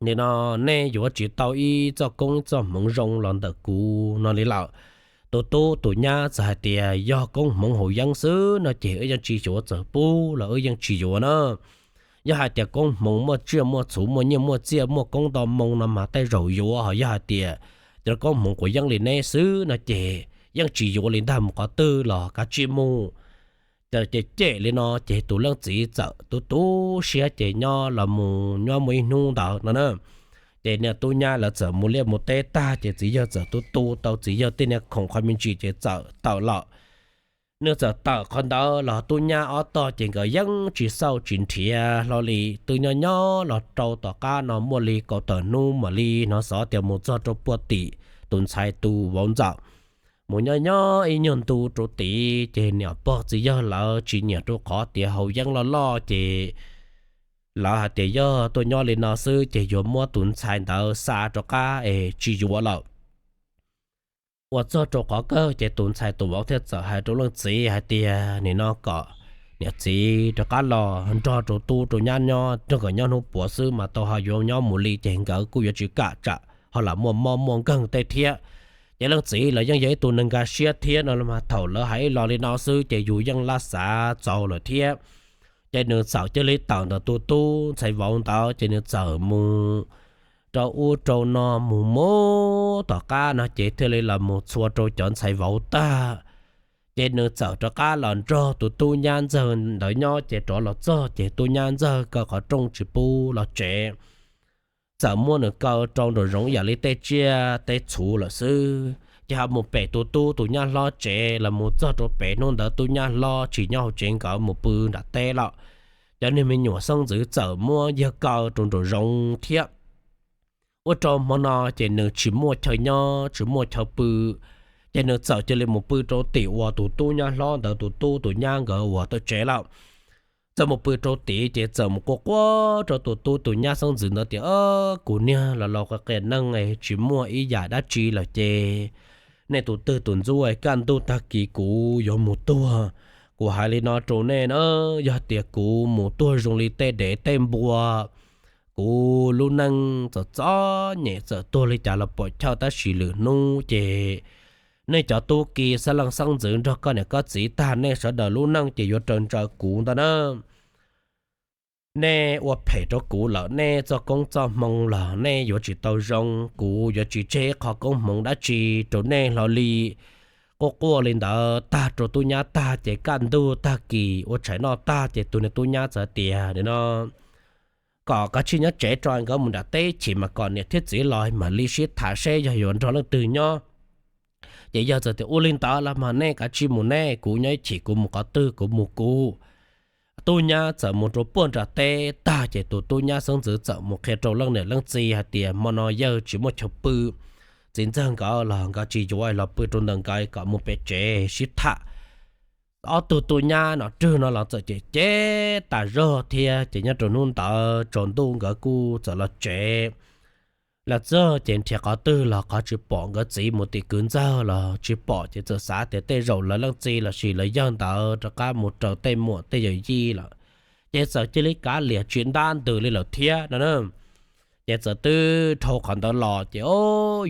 Nim no nej yuav tsis tau ib txoj koob ib txoj hmoov zoo los ntawm kuv no li lawm. Tus tub tus nyab txawm hais tias yog koob hmoov haus yeeb xwb no ces wb yeej tsis xyuav, txawm pub los wb yeej tsis yuav na. Yog hais tias koob hmoov muaj tsiaj muaj txhu muaj nyiaj muaj txiaj muaj koob nto moo no mas tej zaum yuav, ho yog hais tias cov koob hmoov quav yeeb li neb xwb no ces yeej tsis yuav li ntag, mus qhov twg los kav tsij mus. Ces cem li no ces tus leej txiv txawm tu tu siab ces nyob los mus nyob muaj ib hnub ntawd no na, Ces niag tub nyab lawv txawm mus liaj mus teb tag ces txiv yawg txawm tu tu tau txiv yawg tej niag khoom qhov me ntsis ces txawm tawm lawm. Nws txawm tawm qhov ntawd los tub nyab ob tog ces nkawd yeej tsis xauj tsis nrhiav hlo li. Twb nyob nyob los rau tom qab no muaj li kaum tawm hnub mam li hnov xov tias mus txog rau puag tim tus ntxhais tus vauv ntxawm, mus nyob nyob ib nyuag ntu rau tid ces niam pog txiv yawg lawv tsis nyiam rau qhov tias haus yeeb loj loj ces lawv hais tias yog tuaj nyob li no xwb ces yuav muab tus ntxhais ntawd xa rov qab es tsis yuav lawm. Uas txog rau qhov kawg ces tus ntxhais tus vauv thiaj txawm hais rau leej txiv hais tias nim no kom niam txiv rov qab los nrog rau tub rau nyab nyob, nrog nkawd nyob hnub puav xwb mas tau ho yuav nyob mus li ces nkawd kuj yuav tsis kam tsam ho lam muaj mob muaj nkeeg tej thiab. Ces leej txiv los yeej yog ib tug neeg nkag siab thiab no mas thaum lawv hais ib los li no xwb ces yus yeej laj xav txaus lawm thiab. Ces nws txawm cia li tawm ntawm tus tub ntxhais vauv ntawd ces nws txawm mus rau ub rau no mus mus tom qab no ces thiaj li los mus txhua rau cov ntxhais vauv tag. Ces nws txawm rov qab los nrog tus tub nyab ntxawg ntawd nyob ces rov los txog ces tub nyab ntxawg kaw qhov rooj tsis pub los tsev, txawm muab nws kaw rau nraum zoov ib yam li tej tsiaj tej txhu lawm xwb. Ces ho mus pem tus tub tus nyab hlob tsev los mus txog rau pem hnub ntawd tub nyab hlob tsis nyob hauv tsev nkawd mus pw nram teb lawm. Cov niag me nyuam xeeb ntxwv txawm muab yawg kaw rau nraum zoov thiab. Ua rau hmo no ces nws tsis muaj chaw nyob tsis muaj chaw pw, ces nws txawm cia li mus pw rau tim uas tus tub nyab hlob ntawd tus tub tus nyab nkawd uas tau tsev lawm. Txawm mus pw rau tid ces txawm mus quaj quaj rau tus tub tus nyab xeeb ntxwv ntawd tias, Kuv niag los los qias qias neeg tsis muaj ib yam dab tsi lawm ces nej tus twg tus ntxub kaj ntug tag kis kuv yuav mus tuag. Kuv hais li no rau nej na, yog tias kuv mus tuag zoo li tej dev tej npua, kuv lub neej txom txom nyem txawm tuag li cas los pom chawj tab sis lwm hnub ces nej cov tub ki xab leej xeeb ntxwv nrog koj niam koj txiv tag nej sawv daws lub neej ces yuav raws ntsaws kuv ntag na. Nej ua phem rau kuv lawm nej txoj koob txoj hmoo los nej yuav tsis tau zoo, kuv yuav tsis tseg ib qho koob hmoov dab tsi rau nej hlo li. Quaj quaj li ntawd tag rau tub nyab tag ces kaj ntug tag kis ua tshais noj tag ces tus niag tub nyab txawm tias no kom kav tsij nyob tsev rau nkawd mus nram teb chim mas kom niam thiab txiv los mam li sib tham seb yog yuav nrog leej twg nyob. Ces yawg txawm tias, Ua li ntawd los mas nej kav tsij mus nej, kuv nyob ib chim kuv mus qhov twg kuv mus kuv. Tub nyab txawm mus rau puag nram teb tag ces tus tub nyab xeeb ntxwv txawm mus qhia rau leej niam leej txiv hais tias hmo no yawg tsis muaj chaw pw, txiv ntxawg nkawd los nkawd tsis yuav los pw rau ntawm nkawd kom mus pem tsev sib tham. Ob tug tub nyab nom rwg no los txawm cem cem tas zog thiab ces nyob rau hnub ntawd tsaus ntuj nkawd kuj txawm los tsev. Los txog ces nrhiav qhov twg los qhov tsis pom, nkawd txiv mus tim kwv ntxawg los tsis pom ces txawm xav tias tej zaum lawv leej txiv los sis lawv yawg ntawd rov qab mus raws tej muam tej yawm yij lawm. Ces txawm cia li kav liam tsis ntab ntws li lawm thiab no na. Ces txawm twb dhau qhov ntawd los ces o,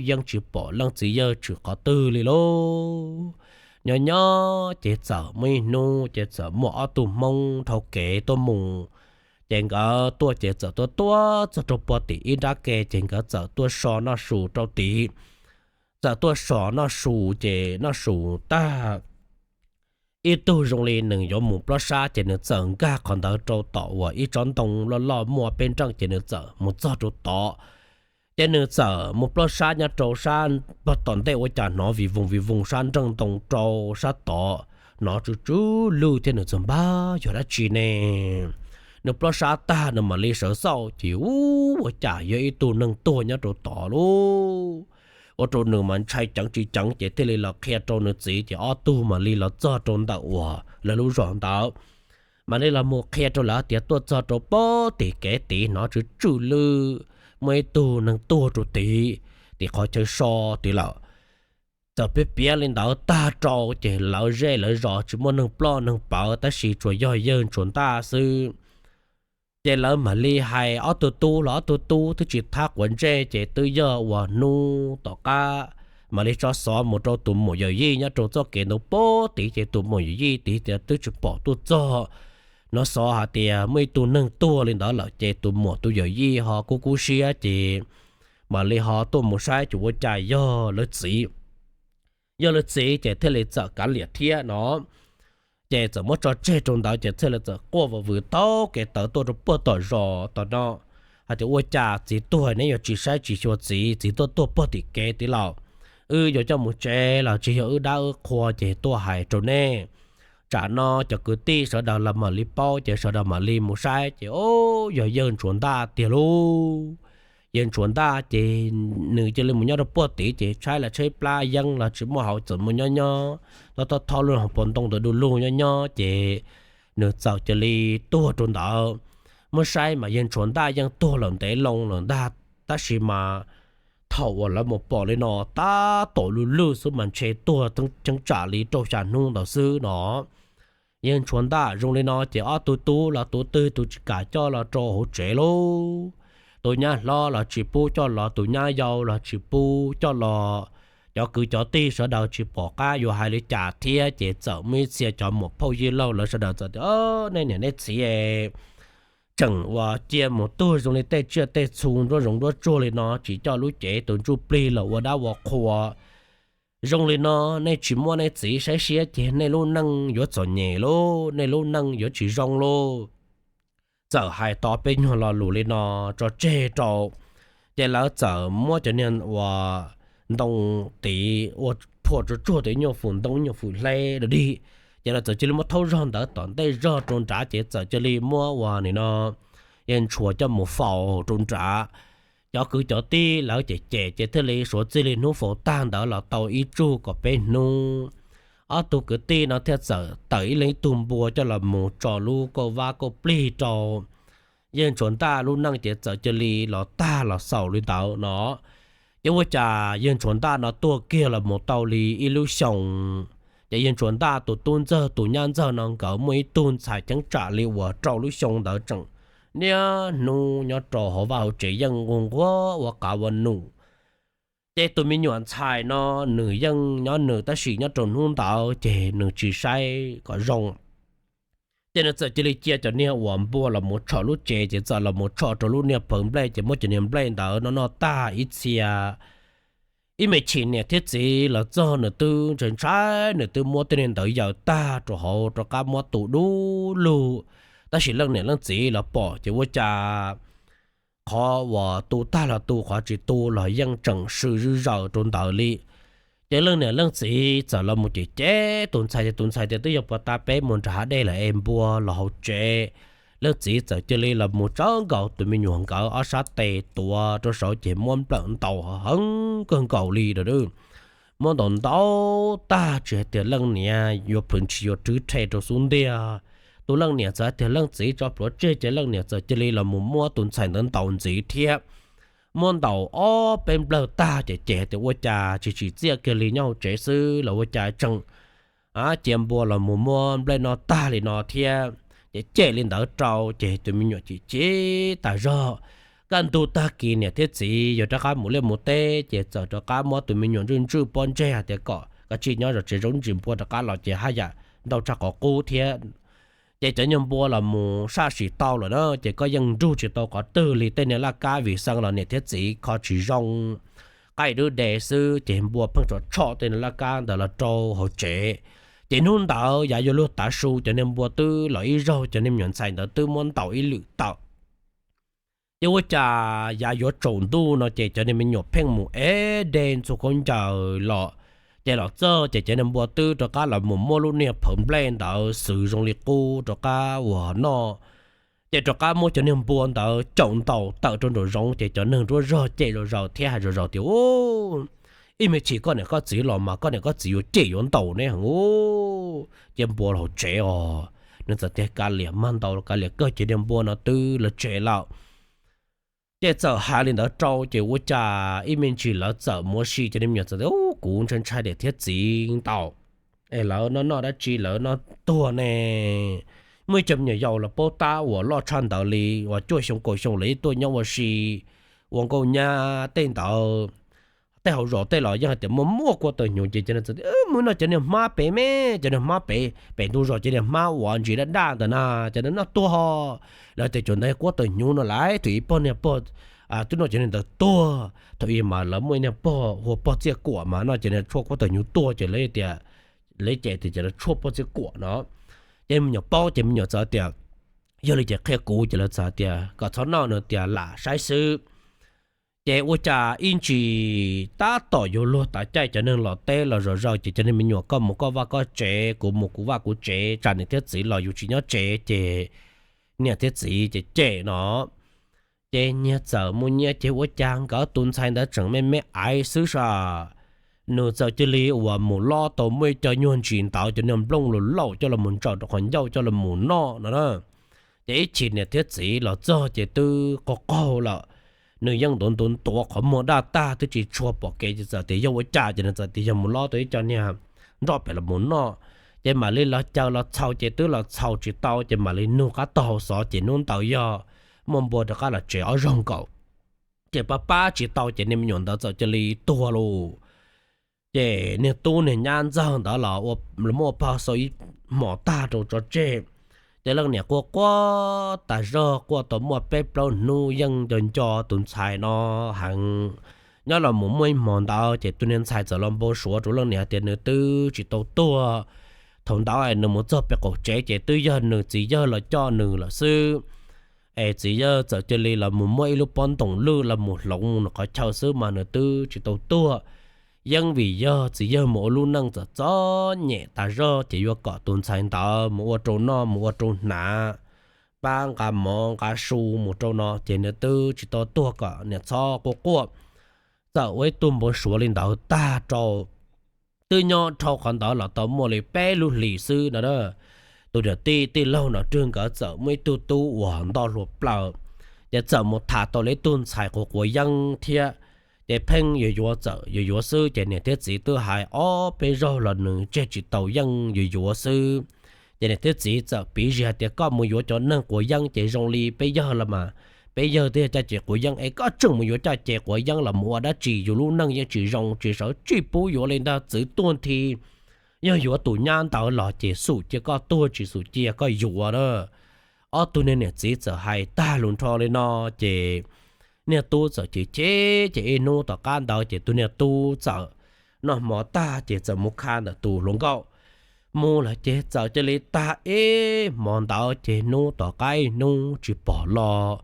yeej tsis pom leej txiv yawg tshwm qhov twg li lauj. Nyob nyob ces txawm muaj ib hnub ces txawm muaj ob tug Hmoob dhau kev tuaj mus. Ces nkawd tuaj ces txawm tuaj tuaj txog rau puag tim ib nrab ke ces nkawd txawm tuaj so noj su rau tid. Txawm tuaj so noj su ces noj su tag, ib tug zoo li nws yuav mus plob sab ces nws txawm nkag qhov ntawd rau tom uas ib tsob ntoo loj loj muaj peb nreej ces nws txawm mus txog rau tod. Ces nws txawm mus plob sab nyob rau sab pog tom ntej ua cas hnov vim voos vim voos sab nreej ntoo rau sab tod, hnov tsw tsw lwj thiab nws txawm npab yog dab tsi ne. Nws plob sab tag nws mam li sawv xauj ces ua cas yog ib tug neeg tuag nyob rau tod lauj. Ua rau nws mas ntshai ceev tsis ceev ces thiaj li los qhia rau nws txiv ces ob tug mam li los txog rau ntawm uas lawv lub zos ntawd. Mam li los mus qhia rau lawv tias tuaj txog rau puag tim kev tid hnov tsw tsw lwj, muaj ib tug neeg tuag rau tid, tim qhov chaw so tid lawm. Txawm piav piav li ntawd tag rau ces lawv zej lawv zos tsis muaj neeg ploj neeg pawv tab sis tsuas yog yawg tsuas ntaj xwb. Ces lawv mam li hais ob tug tub los ob tug tub twb tsis thab quav ntsej ces twb yog uas hnub tom qab mam li tso xov mus rau tus muam yawm yij nyob rau txoj kev ntawd puag tid ces tus muam yawm yij tid tias twb tsis pom tuaj txog. Hnov xov hais tias muaj ib tug neeg tuag li ntawd lawm ces tus muam tus yawm yij ho kub kub siab ces mam li ho tuaj mus saib ces ua cas yog lawv txiv. Yog lawv txiv ces thiaj li txawm kav liam thiab no. Ces txawm muab tso tseg rau ntawd ces thiaj li txawm quaj vwm vwm taug kev tawm tuaj rau puag tom zos tom no, hais tias, Ua cas txiv tuag neb yuav tsis saib tsis xyuas txiv, txiv tuaj tuag puag tim kev tid los? Wb yuav coj mus tsev los tsis yog wb dab wb qhua ces tuaj hais rau neb. Tsam no cov kwv tij sawv daws los mam li paub ces sawv daws mam li mus saib ces, o, yog yawg Ntsuav Ntaj tiag lauj. Yawg Ntsuav Ntaj ces nws cia li mus nyob rau puag tid ces tshaib los tshaib plab yeeb los tsis muaj hauv, txawm mus nyob nyob, tho tho tho lub hauv paus ntoo ntawd du lug nyob nyob ces nws txawm cia li tuag rau ntawd. Muab saib mas yawg Ntsuav Ntaj yeej tuag lawm ntev loo lawm ntag, tab sis mas thaum uas lawv mus pom li no tab tom lub lwj xwb mas ntshe tuag cheeb tsam li rau xya hnub ntawd xwb no. Yawg Ntsuav Ntaj zoo li no ces ob tug tub los tus twg tus tsis kam coj los rau hauv tsev lauj. Tus nyab hlob los tsis pub coj los, tus nyab yau los tsis pub coj los. Cov kwv cov tij sawv daws tsis pom qab yuav hais li cas thiab ces txawm muaj ib txhia cov muam phauj yij laug lawv sawv daws txawm tias, Nej niam nej txiv tseem uas cia mus tuag zoo li tej tsiaj tej txhu nruab zoov nruab tsuag li no, tsis coj lub cev tus ntsuj plig los ua dab ua qhua zoo li no, nej tsis muab nej txiv saib siab ces nej lub neej yuav txom nyem lauj, nej lub neej yuav tsis zoo lauj. Txawm hais tau peb nyuag lo lus li no tso tseg rau, ces lawv txawm muab cov niag uas ntoo tid ua phuam tsuag tsuag tus nyuag fwm ntoo nyuag fwm hle dog dig, ces lawv txawm cia li muab thaub zog ntawd tom ntej zog rau nrad ces txawm cia li muab uas nim no yawg Ntsuav coj mus faus rau nrad. Cov kwv cov tij lawv cem cem ces thiaj li suav txij li hnub faus tag ntawd los tau ib tsug kom peb hnub, ob tug kwv tij no thiaj txawm tawm ib leeg ib tug npua coj los mus tso lub kauj vab kauj plig rau. Yawg Ntsuav Ntaj lub neej ces txawm cia li los tag los xaus li ntawd no. Ces ua cas yawg Ntsuav Ntaj no tuag kiag los mus tau li ib lub xyoo, ces yawg Ntsuav Ntaj tus tub ntxawg tus nyab ntxawg no nkawd muaj ib tug ntxhais cheeb tsam li uas rau lub xyoo ntawd tseem niaj hnub nyob rau hauv vaj hauv tsev yeej nquag nquag ua qav ua num. Ces tus me nyuam ntxhais no nws yeej nyob nws tab sis nyob rau hnub ntawd ces nws tsis saib kom zoo. Ces nws txawm cia li cia cov niag uas npua los mus tshom lub tsev ces txawm los mus tshom rau lub niag phaw nplej ces muab cov niag nplej ntawd no noj tag ib txhia. Ib me chim niam thiab txiv los txog nws twb ntshai ntshai, nws twb muab tej niag ntawd yaws tag rau hauv rov qab muab tu dub lug. Tab sis leej niam leej txiv los pom ces ua cas qhov uas tu tag los tu, qhov tsis tu los yeej tseem swm zwj zaws rau ntawd li. Ces leej niam leej txiv txawm los mus cem cem tus ntxhais ces tus ntxhais tias twb yog puag ta peb mus nram hav dej lawm es npua los hauv tsev. Leej txiv txawm cia li los mus tsawv nkaus tus me nyuam nkawd ob sab tes tuav rau saud ces muab nplawm ntaus heev kawg nkaus li. Muab ntaus ntaus tag tsis hais tias leej niam yuav plhws ntshis yuav rwb rhe rau xub ntiag. Tus leej niam txawm hais tias leej txiv tso plhuav tseg ces leej niam txawm cia li los mus muab tus ntxhais ntawd ntaus ntxiv thiab. Muab ntaus ob peb nplawg tag ces cem hais tias ua cas tsis tsim txiaj kiag li, nyob hauv tsev xwb los ua cas tseem cia npua los mus muab nplej noj tag li no thiab. Ces cem li ntawd rau ces tus me nyuam chim chim tas zog. Kaj ntug tag kis niam thiab txiv yuav rov qab mus liaj mus teb ces txawm rov qab muab tus me nyuam ntswj ntswj pob ntseg hais tias kom kav tsij nyob zov tsev, zoo ntsis npua rov qab los ces haj yam ntau tshaj qhov qub thiab. Ces cov nyuag npua los mus saj sim tau lawm na ces koj yeej nrug tsis tau qhov twg li. Tej niag laj kab vim xeev los niam thiab txiv kho tsis zoo, qaij dub de xwb ces npua pheej tso tshom tej niag laj kab ntawd los rau hauv tsev. Ces hnub ntawd yav yuav luag tav su cov niag npua twb los ib zaug, cov niag me nyuam ntxhais ntawd twb muab ntaus ib lwm tawm. Ces ua cas yav yuav tsaus ntuj no ces cov niag me nyuam pheej mus ev dej ntxhua khaub ncaws los. Ces los txog ces cov niag npua twb rov qab los mus muab lub niag phaw nplej ntawd xwb zoo li qub rov qab uas noj. Ces rov qab muab cov niag npua ntawd caum ntaus tawm rau nraum zoov ces cov neeg nruab zog cem zom zaws thiab hais zom zaws tias, Ub, ib me chim koj niam koj txiv los mas koj niam koj txiv yuav cem yuav ntaus neb heev. Cia npua los tsev os. Nws txawm tias kav liam mag ntaus, kav liam kawg, cov niag npua no twb los tsev lawm. Ces txawm hais li ntawd rau ces ua cas ib me ntsis lawv txawm mus ua si, cov niag me nyuam txawm tias, Ub, kuv ntshai ntshai niam thiab txiv ntaus es lawv noj noj dab tsi lawv noj tuag ne. Muaj ib co me nyuam yaus los paub tab uas loj tshaj ntawd li uas cuaj xyoo kaum xyoo lawv tuaj nyob ua si ua nkauj nyab tej ntawd, tej hauv zos tej los yeej hais tias muaj muaj kuab tawg hnyuv ces cov niag txawm tias, Mus noj cov niag hmab pem me, cov niag hmab pem pem ntug zos, cov niag hmab uas ntsis daj daj ntawd na, cov niag noj tuag. Lawv tias cov ntawd kuab tawg hnyuv no lawm, thaum ub pog niag pog twb noj cov niag ntawd tuag. Thaum ub mas lawv muaj ib niag pog hu ua pog Txiaj Kuam mas noj cov niag tshuaj kuab tawg hnyuv tuag ces lawv tias, lawv cem tias cov niag tshuaj pog Txiaj Kuam no. Ces me nyuam paub ces me nyuam txawm tias, Yog li ces qhia kuv ces lawv txawm tias kom txhob noj no tias lam saib xwb. Ces ua cas ib ntsis tab tom yuav luag tav caij cov neeg los teb los zom zaws ces cov niag me nyuam koj mus koj vaj koj tsev, kuv mus kuv vaj kuv tsev, tsam niam thiab txiv los yus tsis nyob tsev ces niam thiab txiv ces cem no. Ces nyias txawm mus nyias ces ua cas nkawd tus ntxhais ntawd tseem me me aiv xwb sas, nws txawm cia li uas mus lob tau muaj ib co nyuag ntsis ntawd cov niag nplooj lus lauj coj los mus ntsaws rau qhov ncauj coj los mus noj no na. Ces ib chim niam thiab txiv los txog ces twb qaug qaug lawm, nws yeej ntuav ntuav ntuav qhov muag daj tag twb tsis tshua pom kev ces txawm tias yog ua cas ces nws txawm tias yog mus lob tau ib co niag nroj pem los mus noj. Ces mam li los caw los txhaus ces twb los txhaus tsis tau ces mam li nug qab tog hauv xov ces hnub ntawd yog muaj npua rov qab los tsev ob zaug nkaus. Ces pab pab tsis tau ces niag me nyuam ntawd txawm cia li tuag lawm. Ces niag tub niag nyab ntxawg ntawd los muaj pog xau ib hmos tag rau tso tseg. Ces leej niam quaj quaj tas zog quaj tau muaj peb plaub hnub yeej nco nco tus ntxhais no heev. Nyob los mus muaj ib hmo ntawd ces tus niag ntxhais txawm los npau suav rau leej niam tias nws twb tsis tau tuag. Thaum ntawd nws mus txog pem qaum tsev ces twb yog nws txiv yawg los coj nws lawm xwb. Es txiv yawg txawm cia li los mus muab ib lub pob ntoos lwj los mus hloov nws qhov chaw xwb mas nws twb tsis tau tuag. Yeej vim yog txiv yawg mus ua lub neej txom txom nyem tas zog ces yuav kom tus ntxhais ntawd mus ua rau noj mus ua rau hnav, pab nqa mov nqa su mus rau no ces nws twb tsis tau tuag kom niam txhob quaj quaj. Txawm ua ib tug npau suav li ntawd tag rau twb nyob dhau qhov ntawd los tau muaj li peb lub hlis xwb no. Tus niam tij tij laug Nom Rwg nkawd txawm muaj ib tug tub uas nto hluas plaws, ces txawm mus tham tau li ib tug ntxhais quav quav yeeb thiab. Ces pheej yuav yuav txawm yuav yuav xwb ces niam thiab txiv twb hais ob peb zaug los nws tseg tsis tau yeej yuav yuav xwb. Ces niam thiab txiv txawm piv zis hais tias koj mus yuav cov neeg quav yeeb ces zoo li peb yawg los mas, peb yawg twb yog caj ces quav yeeb es koj tseem mus yuav caj ces quav yeeb los mus ua dab tsi, yus lub neej yeej tsis zoo tsis sawv tsis pub yuav li ntag, txwv tuag nthi. Yog yuav tus nyab ntawd los ces xum cia koj tuag tsis xum cia koj yuav na. Ob tug niag niam txiv txawm hais tag lus nrho li no ces niag tub txawm chim chim ces ib hnub tom qab ntawd ces tus niag tub txawm noj hmo tag ces txawm mus kha ntawm tus hluas nkauj mus lawm ces txawm cia li tag ib hmo ntawd ces hnub tom qab ib hnub tsis pom los.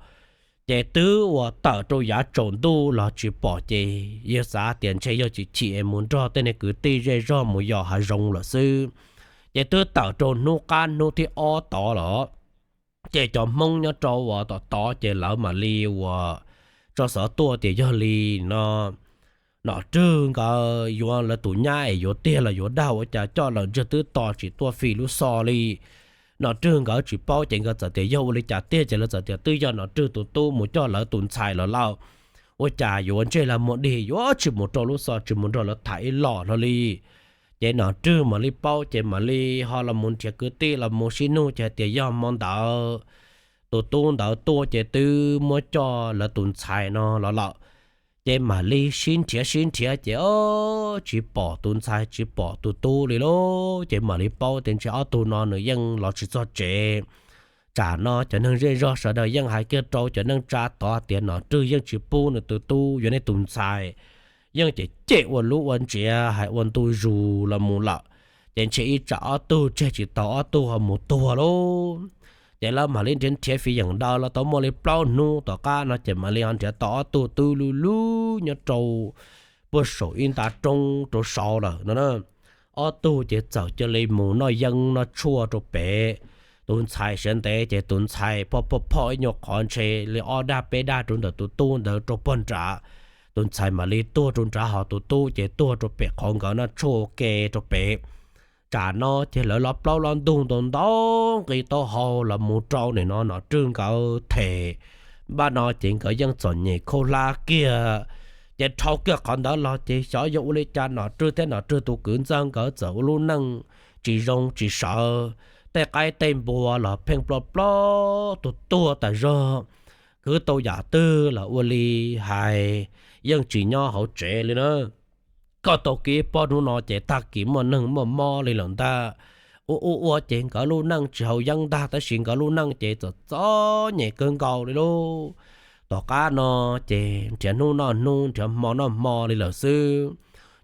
Ces twb uas tawm rau yav tsaus ntuj los tsis pom ces yawg xav tias ntshe yog chim chim es mus nrog tej niag kwv tij zej zog mus yos hav zoov lawm xwb. Ces twb tawm rau hnub qab hnub thib ob tod los, ces cov Hmoob nyob rau uas tom tod ces lawv mam li uas tso xov tuaj tias yog li no Nom Rwg nkawd yuav lawv tus nyab es yuav tiag los yuav dag ua cas coj lawm ntsej twb to tsis tuaj fij lub xov li. Nom Rwg nkawd tsis paub ces nkawd txawm tias yog ua li cas tiag ces lawv txawm tias twb yog Nom Rwg tus tub mus coj lawv tus ntxhais los lawm. Ua cas yuav ntsej lag muag dig yuav tsis mus rau lub xov tsis mus nrog lawv tham ib los hlo li. Ces Nom Rwg mam li paub ces mam li ho los mus nrhiav kwv tij los mus sib nug ces hais tias yog hmo ntawd tus tub ntawd tuaj ces twb muab coj lawv tus ntxhais no los lawm. Ces mam li sib nrhiav sib nrhiav ces o, tsis pom tus ntxhais tsis pom tus tub li lauj. Ces mam li paub tias ntshe ob tug no nws yeej los tsis txog tsev. Tsam no cov neeg zej zog sawv daws yeej hais kiag rau cov neej tsa tod tias Nom Rwg yeej tsis pub nws tus tub yuav nej tus ntxhais, yeej cem cem ua lub ua ntsiav hais ua ntu zus los mus lawm. Ces ntshe ib tsam ob tug tseg tsis tau ob tug ho mus tuag lauj. Ces lawv mam li nrhiav nrhiav fiv yeem daws los tau muaj li plaub hnub tom qab no ces mam li ho nrhiav tau ob tug twb lub lub nyob rau puag saum ib nta roob rau saud lawm no. Ob tug ces txawm cia li mus noj yeeb noj tshuaj rau pem. Tus ntxhais sawv ntev ces tus ntxhais phoj phoj phoj ib nyuag qhov ntshe li ob daj peb daj rau ntawm tus tub ntawd rau puag nrad. Tus ntxhais mam li tuag rau nrad ho tus tub ces tuag rau pem qhov nkawd noj tshuaj ua ke rau pem. Tsam no ces lawv los plaub los ntug ntau ntau nqi taub hau los mus rau nim no Nom Rwg nkawd them. Npaj no ces nkawd yeej txom nyem khaub hlab kiag. Ces dhau kiag qhov ntawd los ces xyov yog ua li cas Nom Rwg thiab Nom Rwg tus kwv ntxawg nkawd txawm ua lub neej tsis zoo tsis sawv. Tej qaib tej npua los pheej ploj ploj tuag tuag tas zog. Khwv tau yam twg los ua li hais yeej tsis nyob hauv tsev li na. Koj tau kiv pob hnub no ces tag kis muaj neeg muaj mob li lawm ntag. Ua ua ua ces nkawd lub neej tsis haus yeeb ntag tab sis nkawd lub neej ces txom txom nyem kawg nkaus li lauj. Tom qab no ces nrhiav hnub noj hnub nrhiav hmo noj hmo li lawm xwb.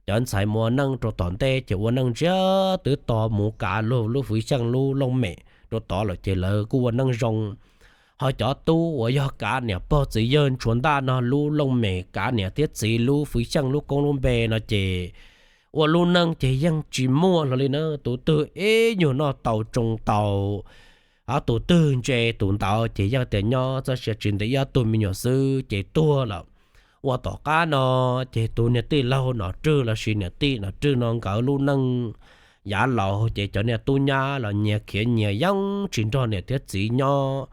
Cov ntxhais mus ua neej rau tom ntej ces ua neej ntsiag twb to mus kav lub lub hwv xyeej lub looj mem rau tod lawm ces lawv kuj ua neej zoo. Ho cov tub uas yog kav niam pog txiv yawg ntshua ntaj no lub looj mem kav niam thiab txiv lub hwv xyeej lub koob lub npe no ces ua lub neej ces yeej tsis muaj hlo li na. Tus twg ib nyuag noj tau tsoo tau, ob tug twg ntse tus ntawd ces yeej tias nyob txoj sia tsis ntev ib ob tug me nyuam xwb ces tuag lawm. Ua tom qab no ces tus niag tij laug Nom Rwg lossis niam tij Nom Rwg no nkawd lub neej yav laus ces cov niag tub nyab los nyias khiav nyias yeej tsis nrog niam thiab txiv nyob.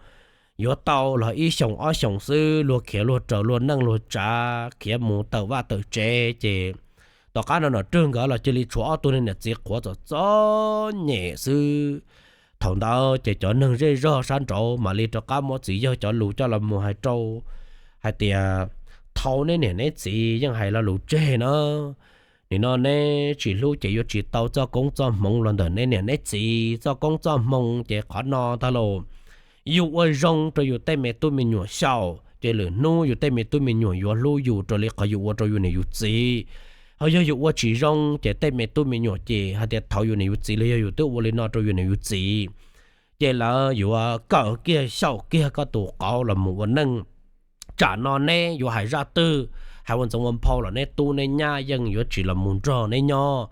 Yuav tau los ib xyoos ob xyoos xwb luag khiav luag raws luag neej luag tsav khiav mus tawm vaj tawm tsev ces tom qab no Nom Rwg nkawd los cia li tshuav ob tug niag niam txiv qhuav txom txom nyem xwb. Thaum ntawd ces cov neeg zej zog sab nraud mam li rov qab muab txiv yawg cov lus coj los mus hais rau, hais tias, thaum neb niam neb txiv yeej hais lo lus tseg na, nim no neb tsis hlub ces yuav tsis tau txoj koob txoj hmoov los ntawm neb niam neb txiv. Txoj koob txoj hmoov ces qhov no tag los, yus ua zoo rau yus tej me tub me nyuam xyaum ces lwm hnub yus tej me tub me nyuam yuav hlub yus raws li qhov yus ua rau yus niam yus txiv. Ho yog yus ua tsis zoo ces tej me tub me nyuam ces hais tias thaum yus niam yus txiv los yog yus twb ua li no rau yus niam yus txiv, ces lawv yuav kawm kiag xyaum kiag koj tus qauv los mus ua neej. Tsam no neb yuav hais zaj twg, hais ua ntxoov ua nphau los neb tub neb nyab yeej yuav tsis los mus nrog neb nyob.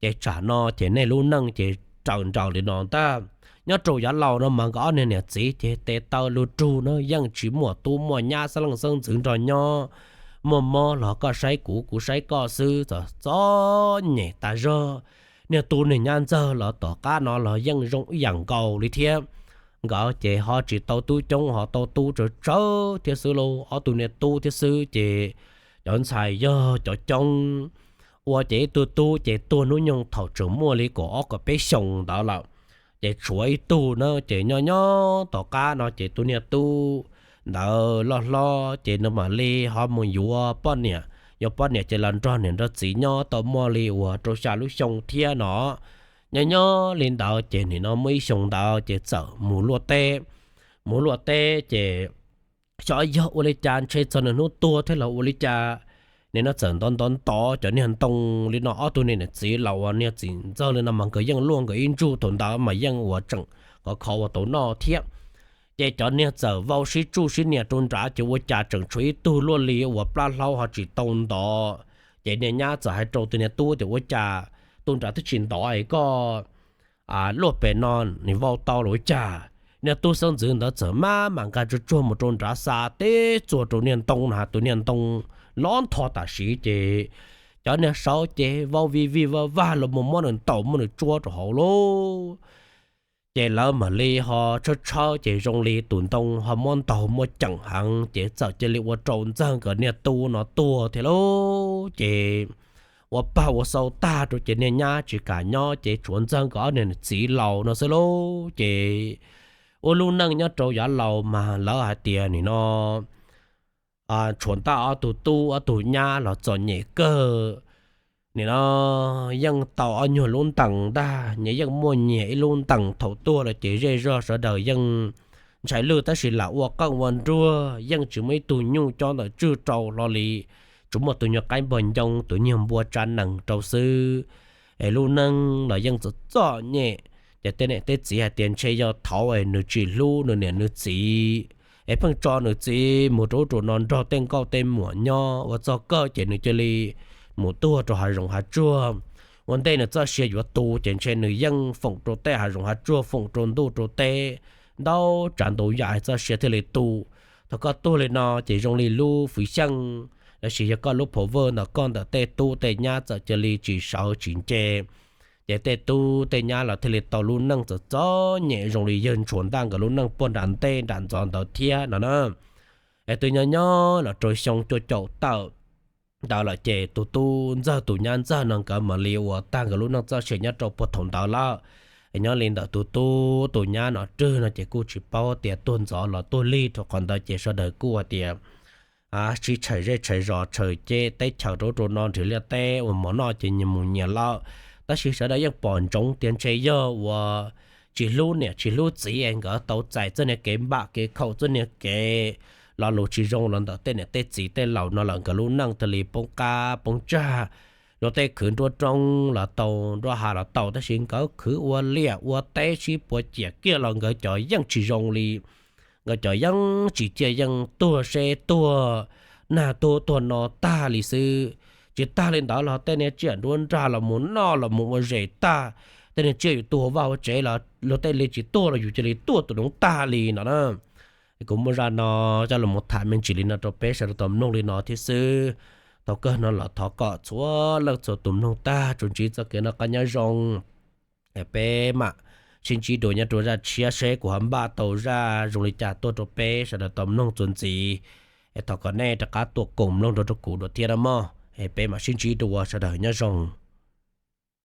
Ces tsam no ces nej lub neej ces raws nraim li no ntag. Nyob rau yav laus no mas nkawd ob niag niam txiv ces tes taw lug rug na yeej tsis muaj tub muaj nyab xeeb leej xeeb ntxwv nrog nyob. Muaj mob los koj saib kuv, kuv saib koj xwb, txom txom nyem tas zog. Niag tub niag nyab ntxawg los tom qab no los yeej zoo ib yam nkaus li thiab. Nkawd ces ho tsis tau tub coob, ho tau tub tsawg tsawg thiab xwb lauj, ob tug niag tub thiab xwb ces cov ntxhais yog cov coob. Ua ces ib tug tub ces tuag hnub nyoog thaum tseem muaj li kaum ob kaum peb xyoos ntawd lawm, ces tshuav ib tug na ces nyob nyob tom qab no ces tus niag tub ntawd loj hlob ces nws mam li ho mus yuav poj niam. Yuav poj niam ces los nrog niam nrog txiv nyob tau muaj li uas rau xya lub xyoo thiab no. Nyob nyob li ntawd ces nim no muaj ib xyoo ntawd ces txawm mus luaj teb. Mus luaj teb ces xyov yog ua li cas ntshe txog nws hnub tuag thiab los ua li cas, nim no txawm ntov ntov ntov cov niag ntoo li no. Ob tug niag niam txiv laus uas niag txiv ntxawg li no mas nkawd yeej luaj nkawd ib ntsug, thaum ntawd mas yeej uas tseem khov kho ua tau noj thiab. Ces cov niag txawm vau sib tsuj sib nias rau nrad ces ua cas tseem tshuav ib tug luaj li uas plab hlaub ho tsis tau ntov. Ces niag nyab txawm hais rau tus niag tub tias ua cas tus nrad twb tsis ntov es koj luaj pem no nws vau tau los ua cas. Niag tub xeeb ntxwv ntawd txawm maj mam nkag tsuag tsuag mus rau nrad xa teb txuas rau niag ntoo na, tus niag ntoo lov ntho tam sim ces cov niag saub ces vau vij vij vaj vag los mus muab nws ntaus muab nws tsuab rau hauv lauj. Ces lawv mam li ho tshawb tshawb ces zoo li tus ntoo ho muab ntaus muab ceem heev ces txawm cia li ua rau ntxawg nkawd niag tub no tuag thiab lauj. Ces ua pag ua xau tag rau ces niag nyab tsis kam nyob ces tshuav ntxawg nkawd ob niag txiv laus no xwb lauj. Ces ua lub neej nyob rau yav laus mas lawv hais tias nim no tshuav ntaj ob tug tub ob tug nyab los txom nyem kawg. Nim no yeej tau ob nyuag lub ntees ntag, nyias yeej muaj nyias ib lub ntees, thaum tuag los ces zej zog sawv daws yeej ntshai lwj tab sis lam ua qeej ua nruag, yeej tsis muaj ib tug nyuj cob ntawm tswg rau hlo li. Tsuas muaj tus nyuag qaib npog ncoo, tus nyuag npua tsa nees rau xwb. Es lub neej los yeej txom txom nyem. Ces tej niam tej txiv hais tias ntshe yog thaud es nws tsis hlub nws niam nws txiv, es pheej tso nws txiv mus rau ub rau no nrog tej nkauj tej muam nyob, ua txog kawg ces nws cia li mus tuag rau hav zoov hav tsuag. Ua ntej nws txoj sia yuav tu ces ntshe nws yeej foom rau tej hav zoov hav tsuag, foom rau ntuj rau teb, ntau tsav ntau yam txoj sia thiaj li tu. Thaum koj tuag li no ces zoo li lub hwv xyeej lossis yog koj lub power ntawm koj ntawm tej tub tej nyab txawm cia li tsis sawv tsis nce. Ces tej tub tej nyab los thiaj li tau lub neej txom txom nyem zoo li yawg ntshua ntaj nkawd lub neej puag nram ntej nram ntxov ntawd thiab no na. Es twb nyob nyob los rau xyoo cuaj caum tawm ntawd lawm ces tus tub ntxawg tus nyab ntxawg no nkawd mam li ua tag nkawd lub neej txoj sia nyob rau puag thaum ntawd lawm. Es nyob li ntawm tus tub tus nyab Nom Rwg no ces kuj tsis paub tias tuag ntxov los tuag lig rau qhov ntawd ces sawv daws kuj hais tias sib tshais zej tshais zos tshais teb chaws rau ub rau no nrhiav liaj teb ua mov noj ces nyias mus nyias lawm. Tab sis sawv daws yeej pom ntsoov tias ntshe yog uas tsis hlub niam tsis hlub txiv es nkawd tau txais txoj niag kev npam kev khaum txoj niag kev lo lus tsis zoo los ntawm tej niam tej txiv tej laus no lawm nkawd lub neej thiaj li poob qab poob tsag. luag tej khwv nruab roob los tau, nruab hav los tau, tab sis nkawd khwv ua liaj ua teb sib puas ciam kiag los nkawd cov yeej tsis zoo li. Nkawd cov yeej tsis ciaj, yeej tuag seb tuag nag tuag tuag no tag li xwb. Tsis tag li ntawd los tej niag tsiaj nruab nrag los mus noj los mus ua zes tag, tej niag tsiaj yus tuag vaj ua tsev los luag tej li tsis tuag los yus cia li tuaj tus noov tag li no na. Kuv muaj zaj no coj los tham me ntsis li no rau peb sawv daws tau mloog li no thiab xwb. Thaum kawg no los thov kom txhua leej txhua tus mloog tag tsuas ntsib txoj kev noj qab nyob zoo. Peb mam sib ntsib dua nyob rau zaj tshiab seb kuv ho npaj tau zaj zoo li cas tuaj rau peb sawv daws tau mloog txuas ntxiv. Thov kom nej rov qab tuaj koom mloog rau rau kuv dua thiab na mog. Peb mam sib ntsib dua, sawv daws nyob zoo.